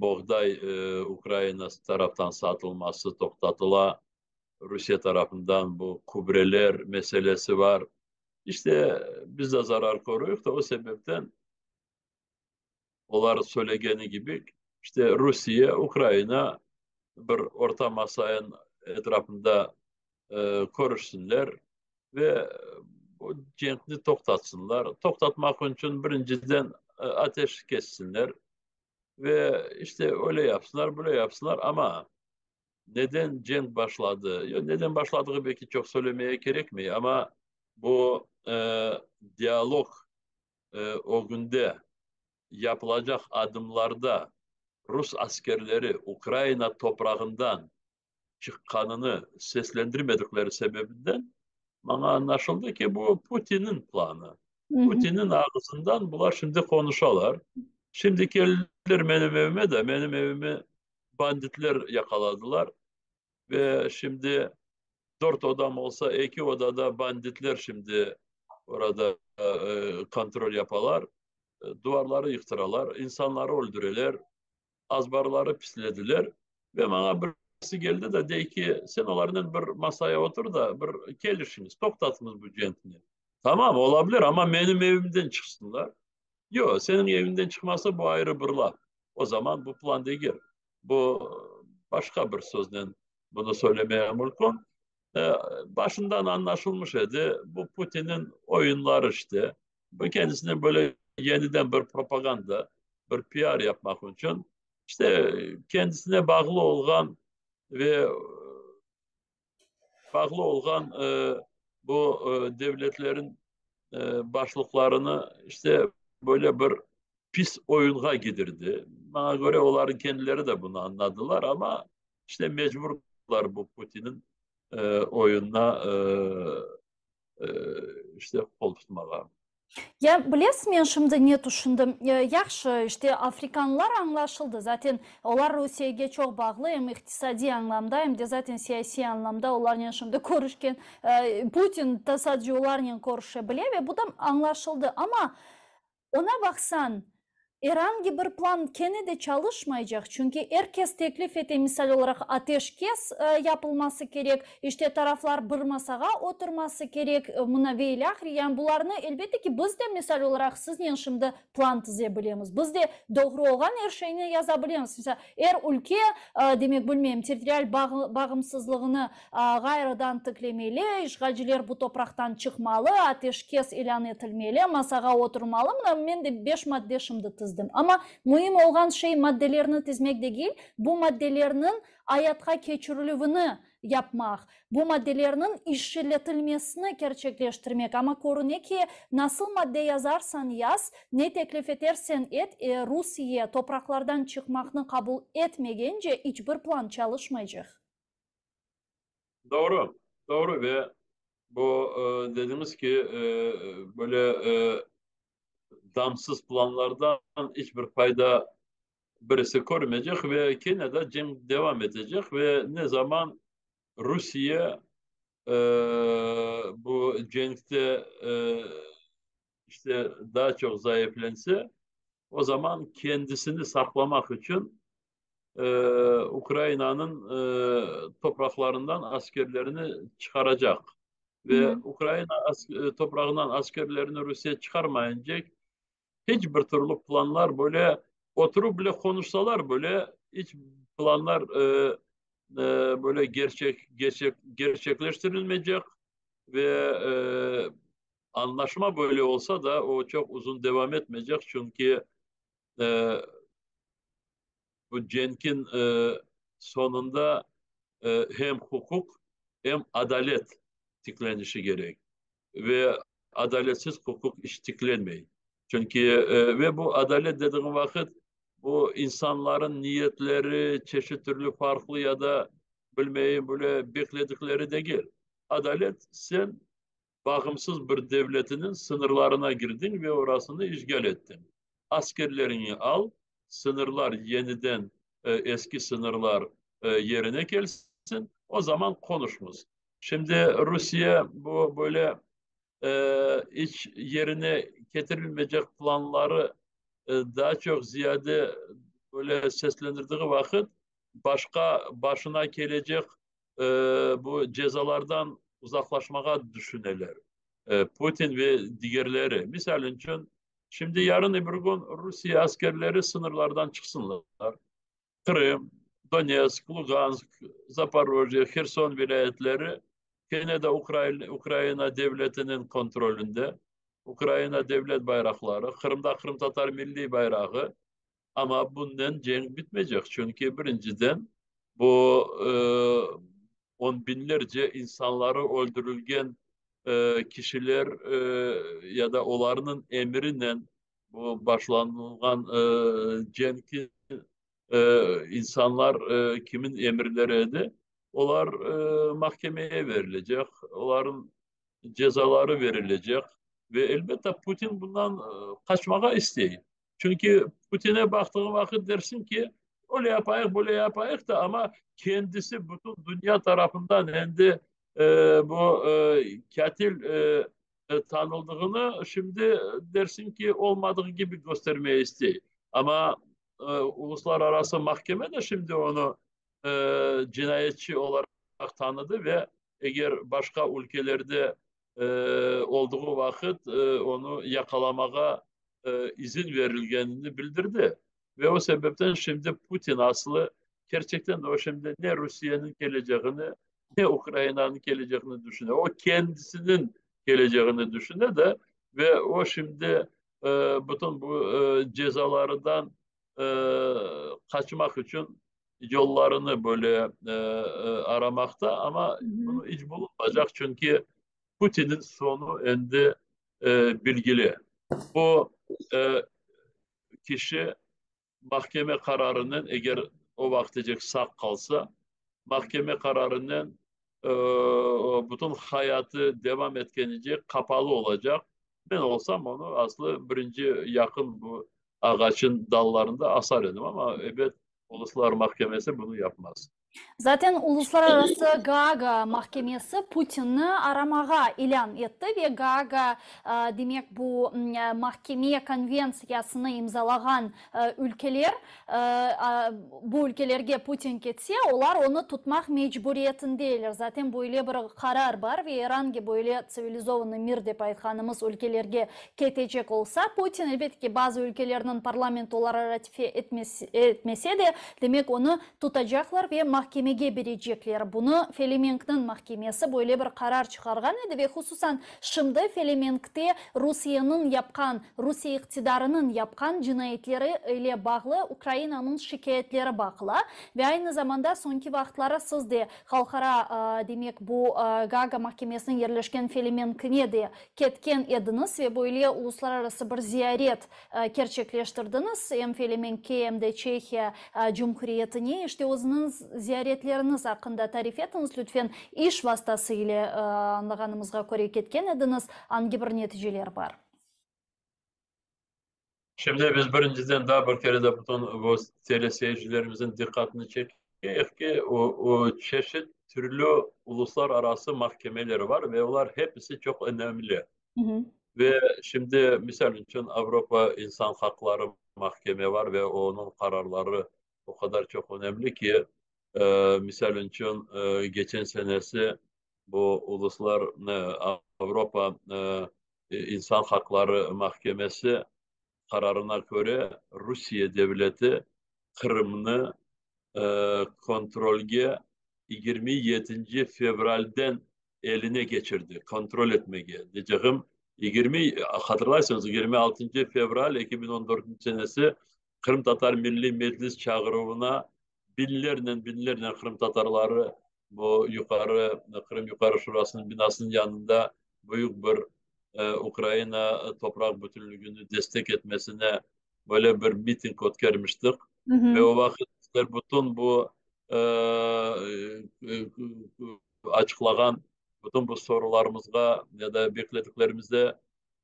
boğday Ukraina taraftan satılması toqtatıla. Rusiye tarafından bu kübreler meselesi bar. İşte, biz de zarar körüyik de, o sebepten olar söylegeni kibi, işte Rusiye, Ukraina bir orta masanıñ etrafında körüşsinler ve bu cenkni toqtatsınlar. Toqtatmaq içün birinciden ateş kessinler ve işte öyle yapsınlar, böyle yapsınlar, amma neden cenk başladı? Neden başladığı belki çoq söylemeye kerekmey, amma bu dialog ögünde yapılacaq adımlarda rus askerleri Ukraina toprağından çıqqanını seslendirmedikleri sebebinden maña añlaşıldı ki, bu Putinniñ planı. Putinniñ ağızından bular şimdi qonuşalar. Şimdi keldiler menim evime de, menim evimi banditler yaqaladılar ve şimdi dört odam olsa, eki odada banditler şimdi orada kontrol yapalar, duvarları yıqtıralar, insanları öldüreler, azbarları pislediler ve maña birisi keldi de, dey ki, sen olarnen bir masaya otur da, bir kelişiñiz, toqtatıñız bu cenkni. Tamam, ola bilir, amma menim evimden çıqsınlar. Yoq, seniñ eviñden çıqmasa, bu ayrı bir laf. O zaman bu plan degil. Bu başqa bir söznen bunı söylemeye mümkün. Başından añlaşılmış edi, bu Putinniñ oyunları işte. Bu kendisine böyle yeniden bir propaganda, bir PR yapmaq içün, işte kendisine bağlı olğan ve bağlı olğan bu devletlerin. Başlıqlarını işte böyle bir pis oyunğa gidirdi. Maña köre, olarnıñ kendileri de bunı añladılar, amma işte mecburlar bu Putinniñ oyunına işte qol tutmağa. Ya, bilesiz, men şimdi ne tüşündim? Yahşı, işte, afrikanlar añlaşıldı, zaten olar Rusiyege çoq bağlı, em iqtisadiy añlamda, em de zaten siyasiy añlamda olarnen şimdi körüşken, Putin ta sadece olarnen körüşe bile ve bu da añlaşıldı. Amma oña baqsañ, Er angi bir plan kene de çalışmaycaq, çünki er kes teklif ete, misal olaraq, ateşkes yapılması kerek, işte, taraflar bir masağa oturması kerek, mına ve ilâhre. Yani bularnı, elbette ki, biz de, misal olaraq, siznen şimdi plan tize bilemiz, biz de doğru olğan er şeyni yaza bilemiz. Misal, er ülke, demek, bilmeyim, territorial bağımsızlığını Ğayrıdan tiklemeli, işğalciler bu topraqtan çıqmalı, ateşkes ilân etilmeli, masağa oturmalı. Mına, men de beş madde şimdi tizdim. Amma müim olğan şey maddelerni tizmek degil, bu maddelerniñ ayatqa keçirilüvini yapmaq, bu maddelerniñ işletilmesini kerçekleştirmek. Amma körüne ki, nasıl madde yazarsañ yaz, ne teklif eterseñ et, Rusiye topraqlardan çıqmaqnı qabul etmegence iç bir plan çalışmaycaq. Doğru, doğru ve bu dediñiz ki, böyle damsız planlardan iç bir fayda birisi körmeycek ve kene de cenk devam etecek ve ne zaman Rusiye bu cenkte işte daa çoq zayıflense, o zaman kendisini saqlamaq içün Ukrainanıñ topraqlarından askerlerini çıqaracaq. Ve Ukraina toprağından askerlerini Rusiye çıqarmayınca, hiç bir türlü planlar böyle, oturıp bile qonuşsalar bile, hiç planlar böyle gerçek, gerçek, gerçekleştirilmeycek ve añlaşma böyle olsa da, o çoq uzun devam etmeycek, çünki bu cenkin soñunda hem huquq, hem adalet tiklenişi kerek. Ve adaletsiz huquq iç tiklenmey. Çünki ve bu adalet dediğim vaqıt, bu insanların niyetleri çeşit türlü farqlı ya da, bilmeyim, böyle bekledikleri degil. Adalet, sen Bağımsız bir devletiniñ sıñırlarına kirdiñ ve orasını işğal ettiñ. Askerleriñi al, sıñırlar yeniden eski sıñırlar yerine kelsin, o zaman qonuşmız. Şimdi Rusiye bu böyle iç yerine ketirilmeycek planları daa çoq ziyade böyle seslendirdiği vaqıt, başqa başına kelecek bu cezalardan uzaqlaşmağa tüşüneler, Putin ve digerleri. Misal içün, şimdi yarın öbür kün Rusiye askerleri sıñırlardan çıqsınlar, Qırım, Donetsk, Lugansk, Zaporojye, Herson vilâyetleri kene de Ukraina devletiniñ kontrolünde, Ukraina devlet bayraqları, Qırımda qırımtatar milliy bayrağı, Amma bunnen cenk bitmeycek, çünki birinciden bu on biñlerce insanları öldürilgen kişiler ya da olarnıñ emirinen bu başlanılğan cenki insanlar kimin emirleri edi, olar mahkemeye verilecek, olarnıñ cezaları verilecek ve elbette Putin bundan qaçmağa istey. Çünki Putine baqtığın vaqıt dersiñ ki, öyle yapayıq, böyle yapayıq da, amma kendisi bütün dünya tarafından endi bu katil tanıldığını şimdi dersiñ ki, olmadığı kibi köstermege istey. Amma uluslararası mahkeme de şimdi onı cinayetçi olaraq tanıdı ve eger başqa ülkelerde olduğu vaqıt onı yaqalamağa izin verilgenini bildirdi. Ve o sebepten şimdi Putin aslı kerçekten de o şimdi ne Rusiyeniñ keleceğini, ne Ukrainanıñ keleceğini düşüne. O kendisiniñ keleceğini düşüne de ve o şimdi bütün bu cezalardan qaçmaq içün yollarını böyle aramaqta, amma bunı iç bulunmaycaq, çünki Putinniñ soñu endi. bilgili. Bu kişi mahkeme qararınen, eger o vaqıtecek sağ qalsa, mahkeme qararınen bütün hayatı devam etkenicek qapalı olacaq. Men olsam, onı aslı birinci yaqın bu ağaçın dallarında asar edim, amma, ebet, Uluslar mahkemesi bunı yapmaz. Zaten Uluslararası Gaaga mahkemesi Putinni aramağa ilân etti ve Gaaga, demek, bu mahkeme konventsiyasını imzalağan ülkeler, bu ülkelerge Putin ketse, olar onı tutmaq mecburiyetindeyler. Zaten böyle bir qarar bar ve er angi böyle tsivilizovannıy mir dep aytqanımız ülkelerge ketecek olsa, Putin, elbette ki, bazı ülkelerniñ parlamentoları ratife etmese de, demek, onı tutacaqlar ve mahkemege berecekler. Bunı Felemenkniñ mahkemesi böyle bir qarar çıqarğan edi ve hususan şimdi Felemenkte Rusiyeniñ yapqan, Rusiye iqtidarınıñ yapqan cinayetleri ile bağlı Ukrainanıñ şikâyetleri baqıla. Ve aynı zamanda soñki vaqıtları siz de halqara, demek, bu Gaaga mahkemesiniñ yerleşken Felemenkine de ketken ediñiz ve böyle uluslararası bir ziyaret kerçekleştirdiñiz, em Felemenkke, em de Çehiya Cumhuriyetine. İşte, özüniñ ziyaretleriñiz aqqında tarif etiñiz, lütfen. İş vastası ile, añlağanımızğa köre, ketken ediñiz. Angi bir neticeler bar? Şimdi biz birinciden daa bir kere de bütün bu teleseyircilerimizin diqqatını çekeyik ki, o çeşit türlü uluslararası mahkemeler var ve olar hepisi çoq önemli. Ve şimdi, misal içün, Avropa insan haqları mahkeme var ve onıñ qararları o qadar çoq önemli ki, misal içün, geçen senesi bu uluslar Avropa İnsan haqları mahkemesi qararına köre Rusiye devleti Qırımnı kontrolge 27 fevralden eline keçirdi, kontrol etmege. Deycegim, 20, hatırlaysıñız, 26 fevral 2014 senesi Qırımtatar Milliy Meclis çağıruvına biñlernen, biñlernen qırımtatarları bu Yuqarı, Qırım Yuqarı Şurasınıñ binasınıñ yanında büyük bir Ukraina topraq bütünligini destek etmesine böyle bir miting ötkermiştik. Ve o vaqıt bizler bütün bu açıqlağan bütün bu sorularımızğa ya da beklediklerimizde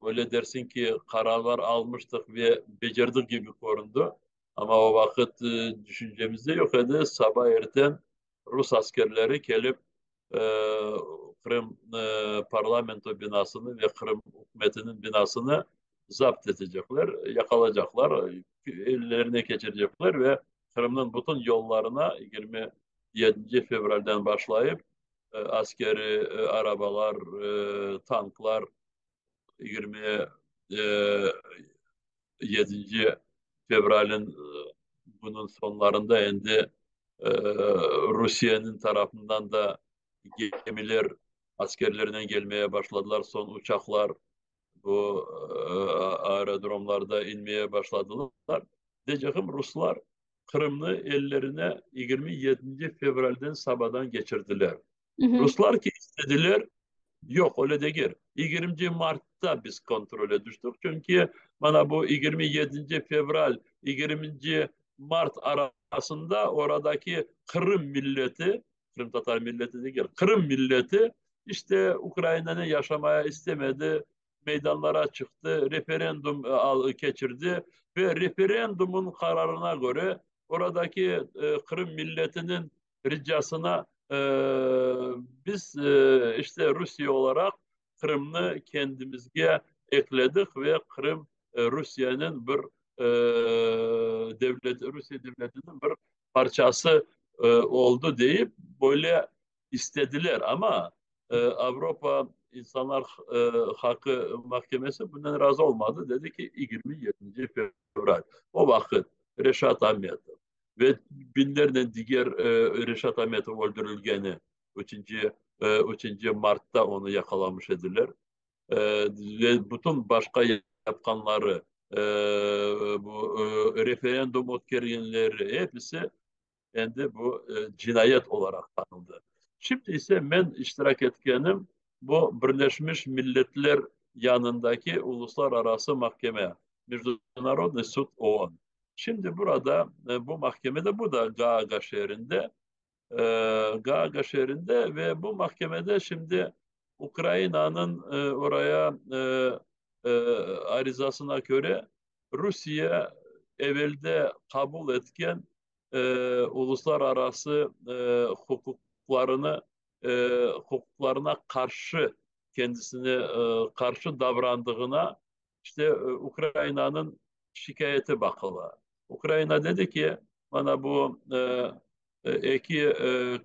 öyle dersiñ ki, qararlar almıştıq ve becerdik kibi köründi. Amma o vaqıt tüşüncemizde yoq edi, saba erten rus askerleri kelip Qırım parlamento binasını ve Qırım ükümetiniñ binasını zapt etecekler, yaqalacaqlar, ellerine keçirecekler ve Qırımnıñ bütün yollarına 27 fevralden başlayıp askeri arabalar, tanklar 27 fevralniñ bunıñ soñlarında endi Rusiyeniñ tarafından da gemiler askerlernen kelmeye başladılar, soñ uçaqlar bu aerodromlarda inmeye başladılar. Deycegim, ruslar Qırımnı ellerine 27 fevralden sabadan keçirdiler. Ruslar ki istediler, yoq, öyle degil, 20 martta biz kontrole tüştik, çünki mana bu 27 fevral, 20 mart arasında oradaki Qırım milleti, qırımtatar milleti degil, Qırım milleti işte Ukrainanı yaşamaya istemedi, meydanlara çıqtı, referendum keçirdi ve referendumın qararına köre oradaki Qırım milletiniñ ricasına biz işte Rusiye olaraq Qırımnı kendimizge ekledik ve Qırım Rusiyeniñ bir devleti, Rusiye devletiniñ bir parçası oldı deyip böyle istediler. Amma Avropa insanlar haqı mahkemesi bundan razı olmadı, dedi ki, 27 fevral. O vaqıt Reşat Ametov ve biñlernen diger Reşat Ametov öldürilgeni üçünci, üçünci martta onı yaqalamış ediler. Ve bütün başqa yapqanları, bu referendum ötkergenleri, episi endi bu cinayet olaraq tanıldı. Şimdi ise men iştirak etkenim bu Birleşmiş Milletler. yanındaki Uluslararası mahkeme, Mejdunarodnıy sud OON. Şimdi burada bu mahkemede, bu da Gaaga şeerinde, Gaaga şeerinde ve bu mahkemede şimdi Ukrainanıñ oraya arizasına köre Rusiye evelde qabul etken uluslararası huquqlarını huquqlarına qarşı kendisine qarşı davrandığına işte Ukrainanıñ şikâyeti baqıla. Ukraina dedi ki, mana bu eki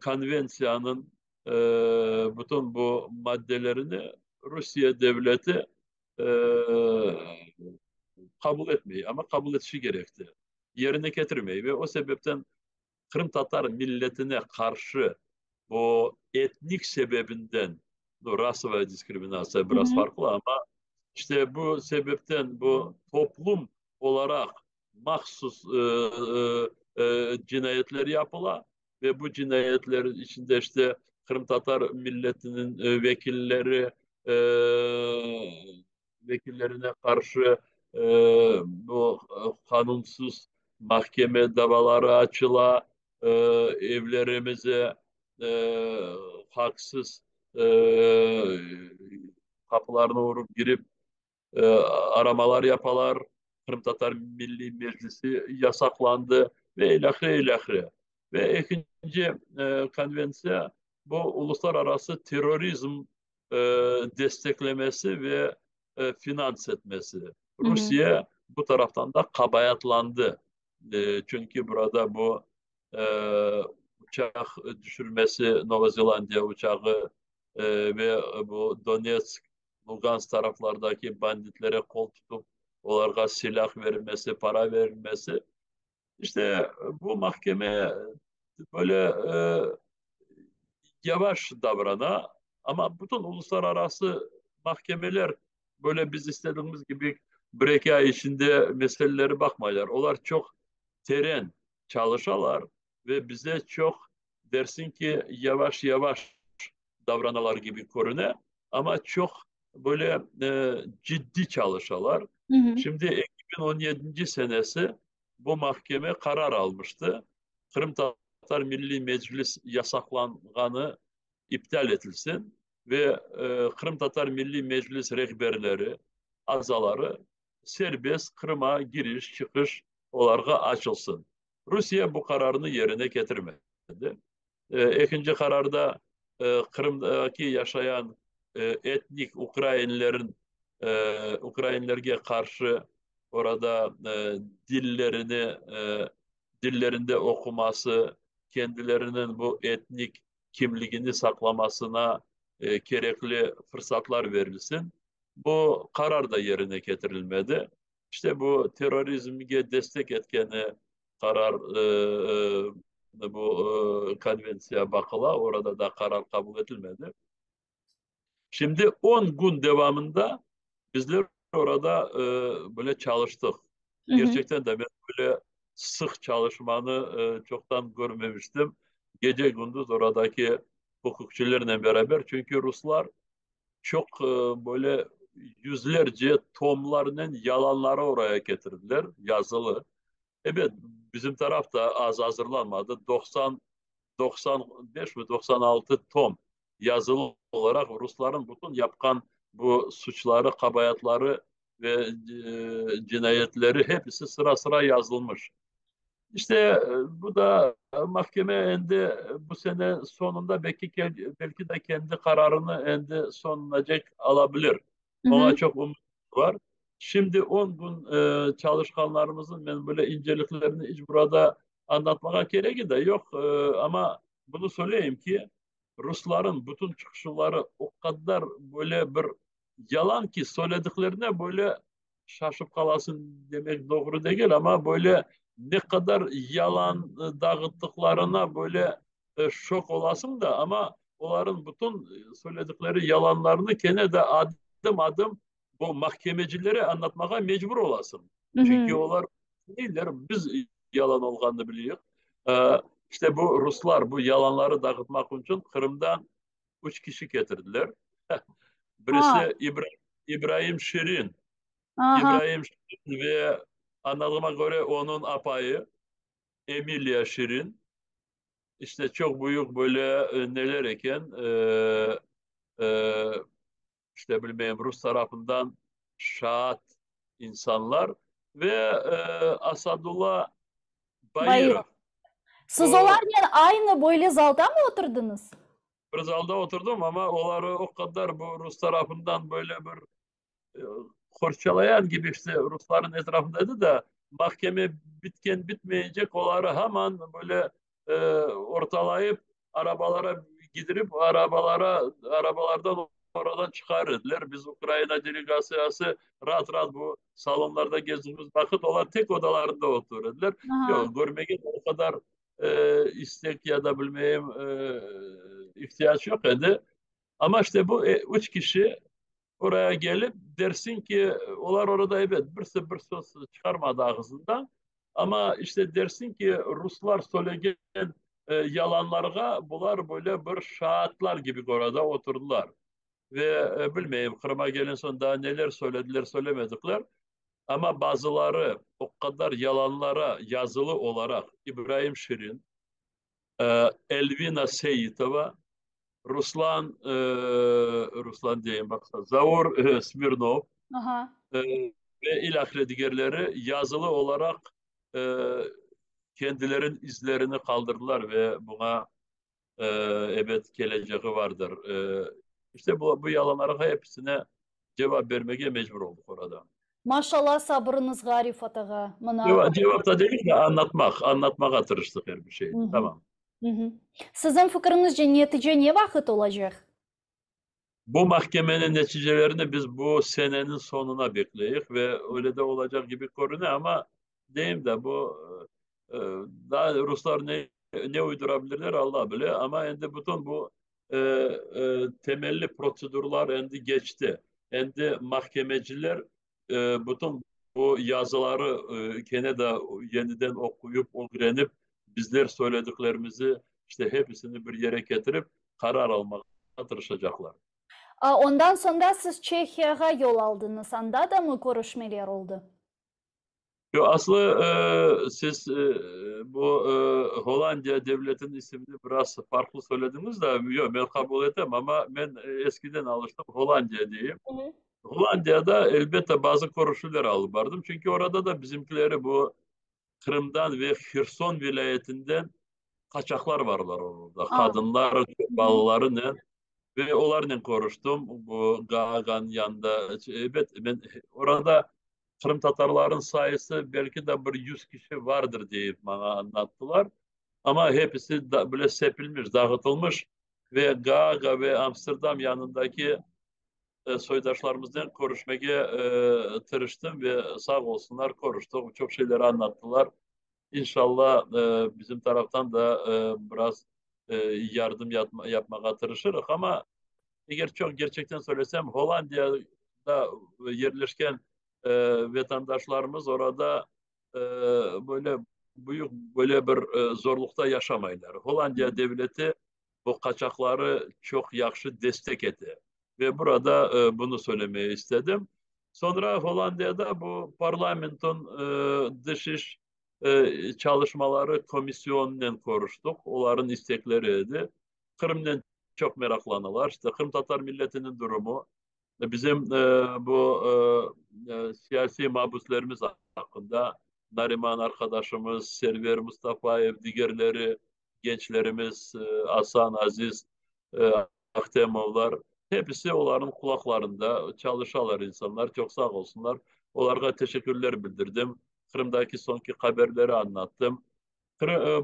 konventsiyanıñ bütün bu maddelerini Rusiye devleti qabul etmey, amma qabul etişi kerekti, yerine ketirmey ve o sebepten qırımtatar milletine qarşı bu etnik sebebinden, nu, rasovaya diskriminatsiya biraz farqlı, amma işte bu sebepten bu toplum olaraq mahsus cinayetler yapıla ve bu cinayetler içinde işte qırımtatar milletiniñ vekilleri vekillerine qarşı bu qanunsız mahkeme davaları açıla, evlerimize haqsız qapılarını urıp girip aramalar yapalar, Qırımtatar Milliy Meclisi yasaqlandı ve ilâhre, ilâhre. Ve ekinci konventsiya, bu uluslararası terrorizm desteklemesi ve finans etmesi. Rusiye bu taraftan da qabaatlandı, çünki burada bu uçaq düşürmesi, Nova Zelandiya uçağı ve bu Donetsk, Lugansk taraflardaki banditlere qol tutup, olarğa silâh verilmesi, para verilmesi. İşte bu mahkeme böyle yavaş davrana, amma bütün uluslararası mahkemeler böyle biz istediğimiz kibi bir-eki ay içinde meseleleri baqmaylar. Olar çoq teren çalışalar ve bize çoq, dersiñ ki, yavaş-yavaş davranalar kibi körüne, amma çoq böyle ciddiy çalışalar. Şimdi 2017 senesi bu mahkeme qarar almıştı, Qırımtatar Milliy Meclis yasaqlanğanı iptal etilsin ve Qırımtatar Milliy Meclis rehberleri, azaları serbest Qırıma giriş-çıqış olarğa açılsın. Rusiye bu qararnı yerine ketirmedi. Ekinci qararda Qırımdaki yaşayan etnik ukrainlerin ukrainlerge qarşı orada dillerini dillerinde oquması, kendileriniñ bu etnik kimligini saqlamasına kerekli fırsatlar verilsin. Bu qarar da yerine ketirilmedi. İşte bu terrorizmge destek etkeni qarar bu konventsiya baqıla, orada da qarar qabul etilmedi. Şimdi on kün devamında bizler orada böyle çalıştıq. Gerçekten de men böyle sıq çalışmanı çoqtan körmemiştim. Gece-gündüz oradaki huquqçilernen beraber, çünki ruslar çoq böyle yüzlerce tomlarnen yalanları oraya ketirdiler, yazılı. Ebet, bizim taraf da az azırlanmadı, 90, 95 mi, 96 tom yazılı olaraq rusların bütün yapqan bu suçları, qabaatları ve cinayetleri hepisi sıra-sıra yazılmış. İşte bu da mahkeme endi bu sene sonunda belki, belki de kendi qararını endi sonunacek alabilir. Oña çoq ümüt var. Şimdi 10 kün çalışqanlarımıznıñ men böyle inceliklerini iç burada añlatmağa keregi de yoq, amma bunı söyleyim ki, rusların bütün çıqışları o qadar böyle bir yalan ki, söylediklerine böyle şaşıp qalasıñ demek doğru degil, amma böyle ne qadar yalan dağıttıqlarına böyle şok olasıñ da, amma olarnıñ bütün söyledikleri yalanlarını kene de adım-adım bu mahkemecilere añlatmağa mecbur olasıñ. Çünki olar bilmeyler, biz yalan olğanını bileyik. İşte bu ruslar bu yalanları dağıtmaq içün Qırımdan üç kişi ketirdiler. Birisi İbrahim. İbraim Şirin. İbraim Şirin ve añladığıma köre onıñ apayı Emiliya Şirin. İşte çoq büyük böyle neler eken, işte bilmeyim, rus tarafından şaat insanlar ve Asadulla Bairov. Siz olarnen aynı böyle zalda mı oturdıñız? Bir zalda oturdım, amma oları o qadar bu rus tarafından böyle bir qorçalayan kibi, işte rusların etrafında edi da, mahkeme bitken bitmeyecek oları haman böyle ortalayıp arabalara gidirip arabalara arabalardan oradan çıqar ediler. Biz Ukraina delegatsiyası raat-raat bu salonlarda gezdiğimiz vaqıt olar tek odalarında oturır ediler. Yoq, körmege o qadar istek ya da bilmeyim ihtiyac yoq edi. Amma işte bu üç kişi oraya gelip dersiñ ki, olar orada ebet birisi bir söz çıqarmadı ağızından, amma işte dersiñ ki, ruslar söylegen yalanlarğa bular böyle bir şaatlar kibi orada oturdılar. Ve bilmeyim, Qırıma kelgen soñ daa neler söylediler, söylemedikler, amma bazıları o qadar yalanlara yazılı olaraq İbraim Şirin, Elvina Seyitova, Ruslan, Ruslan deyim, baqsa, Zaur Smirnov ve ilâhre digerleri yazılı olaraq kendileriniñ izlerini qaldırdılar ve buña ebet kelecegi vardır. İşte bu yalanlarğa episine cevap bermege mecbur oldıq orada. Maşallah sabırıñızğa, Refat ağa. Mına. Cevap da degil de, añlatmaq, añlatmağa tırıştıq er bir şeyni. Tamam. Siziñ fikriñizce, netice ne vaqıt olacaq? Bu mahkemeniñ neticelerini biz bu seneniñ soñuna bekleyik ve öyle de olacaq kibi körüne, amma deyim de, bu daa ruslar ne ne uydura bilirler, Alla bile, amma endi bütün bu temelli protsedurlar endi keçti. Endi mahkemeciler bütün bu yazıları kene de yeniden oquyıp, ögrenip, bizler söylediklerimizi işte hepisini bir yere ketirip, qarar almağa tırışacaqlar. Ondan soñra siz Çehiyağa yol aldıñız, anda da mı körüşmeler oldı? Yoq, aslı siz bu Hollandiya devletiniñ isimini biraz farqlı söylediñiz da, yoq, men qabul etem, amma men eskiden alıştım Hollandiya deyim. Hollandiyada, elbette, bazı körüşüvler alıp bardım, çünki orada da bizimkileri bu Qırımdan ve Herson vilâyetinden qaçaqlar barlar orada, qadınlar, balalarınen, ve olarnen körüştim bu Gaaganıñ yanında. Ebet, men orada qırımtatarlarnıñ sayısı belki de bir 100 kişi vardır deyip maña añlattılar, amma hepisi böyle sepilmiş, dağıtılmış ve Gaaga ve Amsterdam yanındaki soydaşlarımıznen körüşmege tırıştım ve sağ olsunlar, körüştik, çoq şeyler añlattılar. İnşallah, bizim taraftan da biraz yardım yapmağa tırışırıq. Amma eger çoq gerçekten söylesem, Hollandiyada yerleşken vatandaşlarımız orada böyle büyük böyle bir zorluqta yaşamaylar. Hollandiya devleti bu qaçaqları çoq yahşı destek ete. Ve burada bunı söylemeye istedim. Soñra Hollandiyada bu parlamenton dış iş çalışmaları komisyonınen körüştik. Olarnıñ istekleri edi. Qırımnen çoq meraqlanalar. İşte qırımtatar milletiniñ durumu, bizim bu siyasiy mabüslerimiz aqqında Nariman arqadaşımız, Server Mustafayev, digerleri, gençlerimiz Asan, Aziz Ahtemovlar, hepisi olarnıñ qulaqlarında çalışalar insanlar, çoq sağ olsunlar. Olarğa teşekkürler bildirdim. Qırımdaki soñki haberleri añlattım.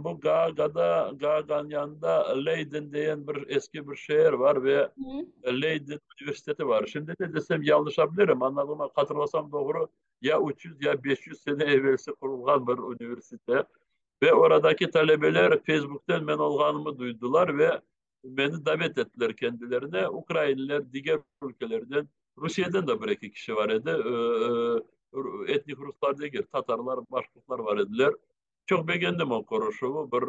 Bu Gaagada, Gaaganıñ yanında Leyden degen bir eski bir şeer var ve Leyden universiteti var. Şimdi ne desem yañlışa bilirim, añladığıma, hatırlasam doğru, ya 300, ya 500 sene evelsi qurulğan bir universitet. Ve oradaki talebeler Facebookten men olğanımı duydılar ve meni davet ettiler kendilerine. Ukrainler, diger ülkelerden, Rusiyeden de bir-eki kişi var edi, etnik ruslar degil, tatarlar, başqurtlar var ediler. Çoq begendim o körüşüvi, bir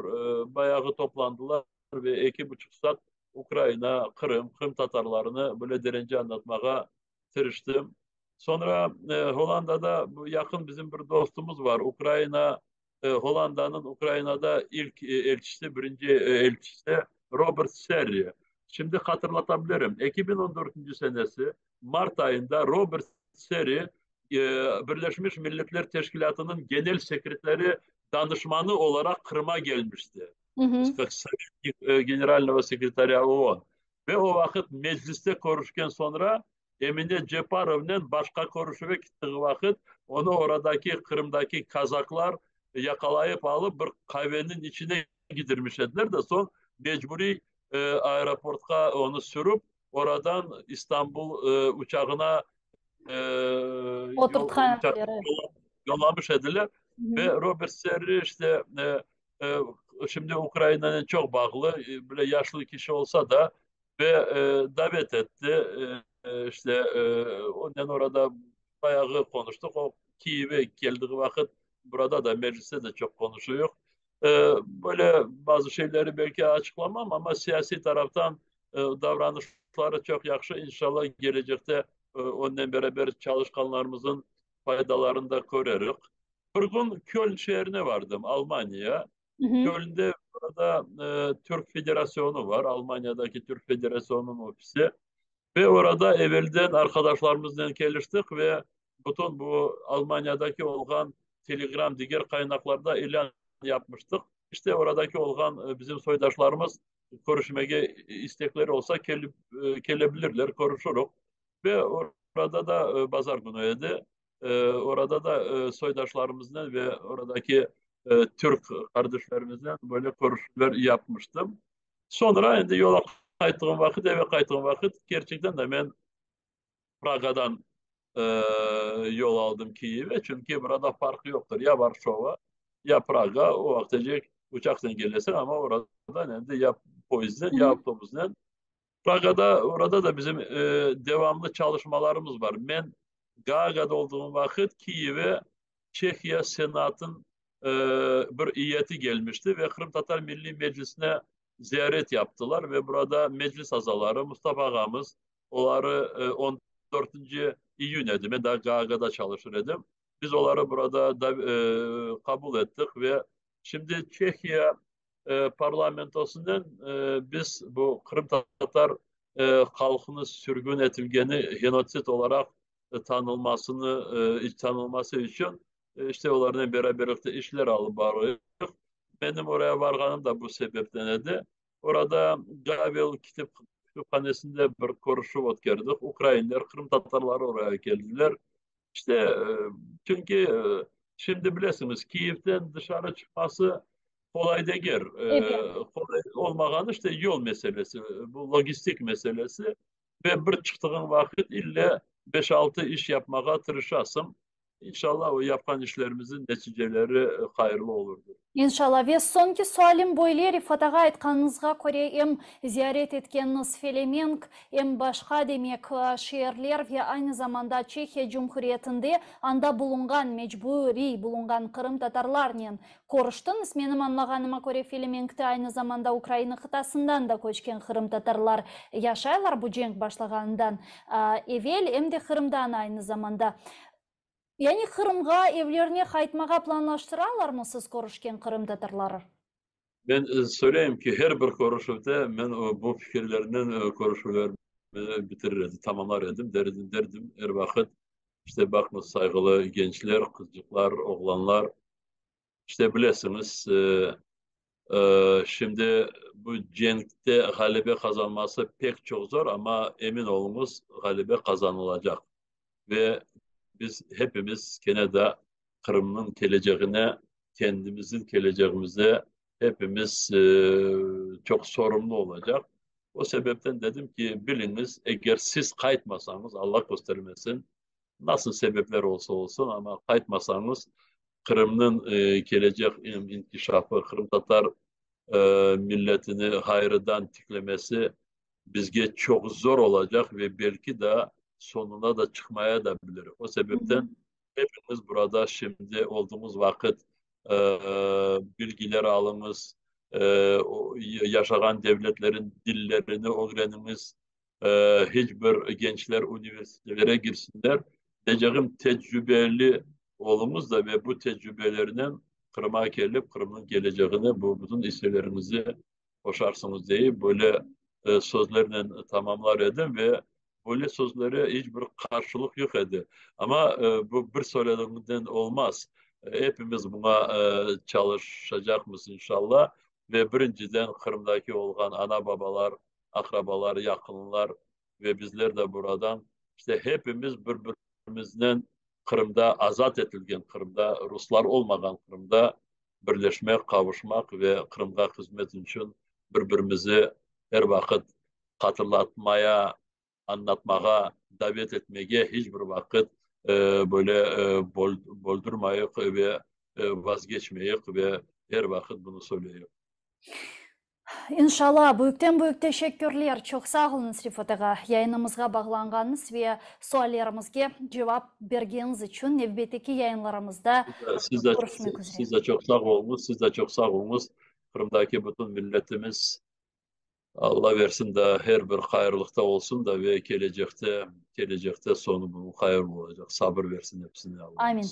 bayağı toplandılar ve eki buçuq saat Ukraina, Qırım, qırımtatarlarını böyle derence añlatmağa. tırıştım. Soñra Hollandada bu yaqın bizim bir dostumız var, Ukraina, Hollandanıñ Ukrainada ilk elçisi, birinci elçisi Robert Serri. Şimdi hatırlata bilirim, 2014 senesi mart ayında Robert Serri Birleşmiş Milletler Teşkilâtınıñ Genel sekreteri danışmanı olaraq Qırıma gelmişti, kak sovetnik generalnogo sekretarâ OON. Ve o vaqıt Mecliste körüşken soñra Emine Ceparovnen başqa körüşüve kittiği vaqıt onı oradaki Qırımdaki kazaklar yaqalayıp alıp bir qaveniñ içine kidirmiş ediler de soñ mecburiy aeroportqa onı sürüp oradan İstanbul uçağına Oturtqan ediler. yollamış ediler. Ve Robert Serri işte şimdi Ukrainanen çoq bağlı, bile yaşlı kişi olsa da, ve davet etti. İşte onen orada bayağı qonuştıq. O Kiyevge keldiği vaqıt burada da, mecliste de çoq qonuşuyıq. Böyle bazı şeyleri belki açıqlamam, amma siyasiy taraftan davranışları çoq yahşı. İnşallah, gelecekte onen beraber çalışqanlarımızın faydalarını da köreriq. Bir kün Köln şeerine vardım, Almaniya. Kölnde burada Türk Federasyonu var, Almaniyadaki Türk Federasyonunıñ ofisi. Ve orada evelden arqadaşlarımıznen keliştik ve bütün bu Almaniyadaki olğan Telegram, diger qaynaqlarda ilân yapmıştıq. İşte, oradaki olğan bizim soydaşlarımız körüşmege istekleri olsa, kelip kelebilirler, körüşürük. Ve orada da bazar künü edi, orada da soydaşlarımıznen ve oradaki türk qardeşlerimiznen böyle körüşüvler yapmıştım. Soñra endi yola qayttığım vaqıt, eve qayttığım vaqıt, kerçekten de men Pragadan yol aldım Kiyevge, çünki burada farq yoqtır, ya Varşova, ya Praga, o vaqtacek uçaqnen kelesiñ, amma oradan endi ya poyezdnen, ya avtobusnen. Pragada, orada da bizim devamlı çalışmalarımız bar. Men Gaagada olduğım vaqıt Kiyevge Çehiya Senatın bir iyeti gelmişti ve Qırımtatar Milliy Meclisine ziyaret yaptılar ve burada meclis azaları Mustafa ağamız oları 14 iyün edi, men daa Gaagada çalışır edim, biz oları burada da qabul ettik ve şimdi Çehiya parlamentosınen biz bu qırımtatar halqını sürgün etilgeni genotsid olaraq tanılmasını tanılması içün işte olarnen beraberlikte işler alıp barıyıq. Menim oraya varğanım da bu sebepten edi. Orada Gavel kitip kütüphanesinde bir körüşüv ötkerdik. Ukrainler, qırımtatarlar oraya keldiler. İşte, çünki şimdi bilesiñiz, Kiyevden dışarı çıqması qolay degil. Qolay olmağanı işte yol meselesi, bu logistik meselesi. Ve bir çıqtığıñ vaqıt ille beş-altı iş yapmağa tırışasıñ. İnşallah, o yapqan işlerimizniñ neticeleri hayırlı olurdır. İnşallah. Ve soñki sualim böyle, Refat ağa, aytqanıñızğa köre, em ziyaret etkeniñiz Felemenk, em başqa, demek, şeerler ve aynı zamanda Çehiya Cumhuriyetinde anda bulunğan, mecburiy bulunğan qırımtatarlarnen körüştiñiz. Menim añlağanıma köre, Felemenkte aynı zamanda Ukraina qıtasından da köçken qırımtatarlar yaşaylar bu cenk başlağanından evel, em de Qırımdan aynı zamanda. Yani Qırımğa, evlerine qaytmağa planlaştıralarmı siz körüşken qırımtatarları? Men söyleyim ki, her bir körüşüvde men bu fikirlernen körüşüvlerimi bitirir edim, tamamlar edim, derdim, derdim er vaqıt, işte, baqıñız, sayğılı gençler, qızcıqlar, oğlanlar, işte, bilesiñiz, şimdi bu cenkte ğalebe qazanması pek çoq zor, amma emin oluñız, ğalebe qazanılacaq ve biz hepimiz kene de Qırımnıñ keleceğine, kendimizniñ keleceğimize hepimiz çoq sorumlu olacaq. O sebepten dedim ki, biliñiz, eger siz qaytmasañız, Alla köstermesin, nasıl sebepler olsa olsun, amma qaytmasañız, Qırımnıñ kelecek inkişafı, qırımtatar milletini ğayrıdan tiklemesi bizge çoq zor olacaq ve belki de soñuna da çıqmaya da bilir. O sebepten hepimiz burada şimdi olduğumuz vaqıt bilgiler alıñız, yaşağan devletlerin dillerini ögreniñiz. Hiç bir gençler universitelere girsinler. Deycegim, tecrübeli oluñız da ve bu tecrübelernen Qırıma kelip, Qırımnıñ keleceğine bu bütün isseleriñizi qoşarsıñız deyip, böyle sözlernen tamamlar edim ve böyle sözlere iç bir qarşılıq yoq edi. Amma bu bir söyledigiñden olmaz. Epimiz buña çalışacaqmız, inşallah. Ve birinciden Qırımdaki olğan ana-babalar, aqrabalar, yaqınlar ve bizler de buradan, işte hepimiz bir-birimiznen Qırımda, azat etilgen Qırımda, ruslar olmağan Qırımda birleşmek, qavuşmaq ve Qırımğa hızmet içün bir-birimizi er vaqıt hatırlatmaya, añlatmağa, davet etmege hiç bir vaqıt böyle boldurmayıq ve vazgeçmeyik ve er vaqıt bunı söyleyik. İnşallah. Büyükten-büyük teşekkürler. Çoq sağ oluñız, Refat ağa, yayınımızğa bağlanğanıñız ve suallerimizge cevap bergeniñiz içün. Nevbetteki yayınlarımızda körüşmek üzre. Siz de çoq sağ oluñız, siz de çoq sağ oluñız. Qırımdaki bütün milletimiz Alla versin da, her bir hayırlıqta olsun da ve kelecekte, kelecekte soñu bunıñ hayırlı olacaq. Sabır versin episine Allamız. Amin.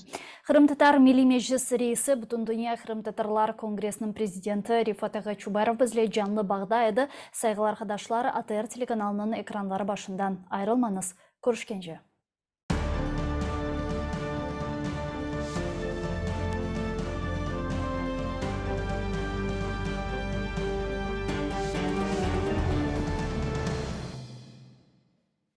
Qırımtatar Milliy Meclisi reisi, Bütündünya qırımtatarlar kongressiniñ prezidenti Refat ağa Çubarov bizle canlı bağda edi. Sayğılı arqadaşlar, ATR telekanalınıñ ekranları başından ayrılmañız. Körüşkence.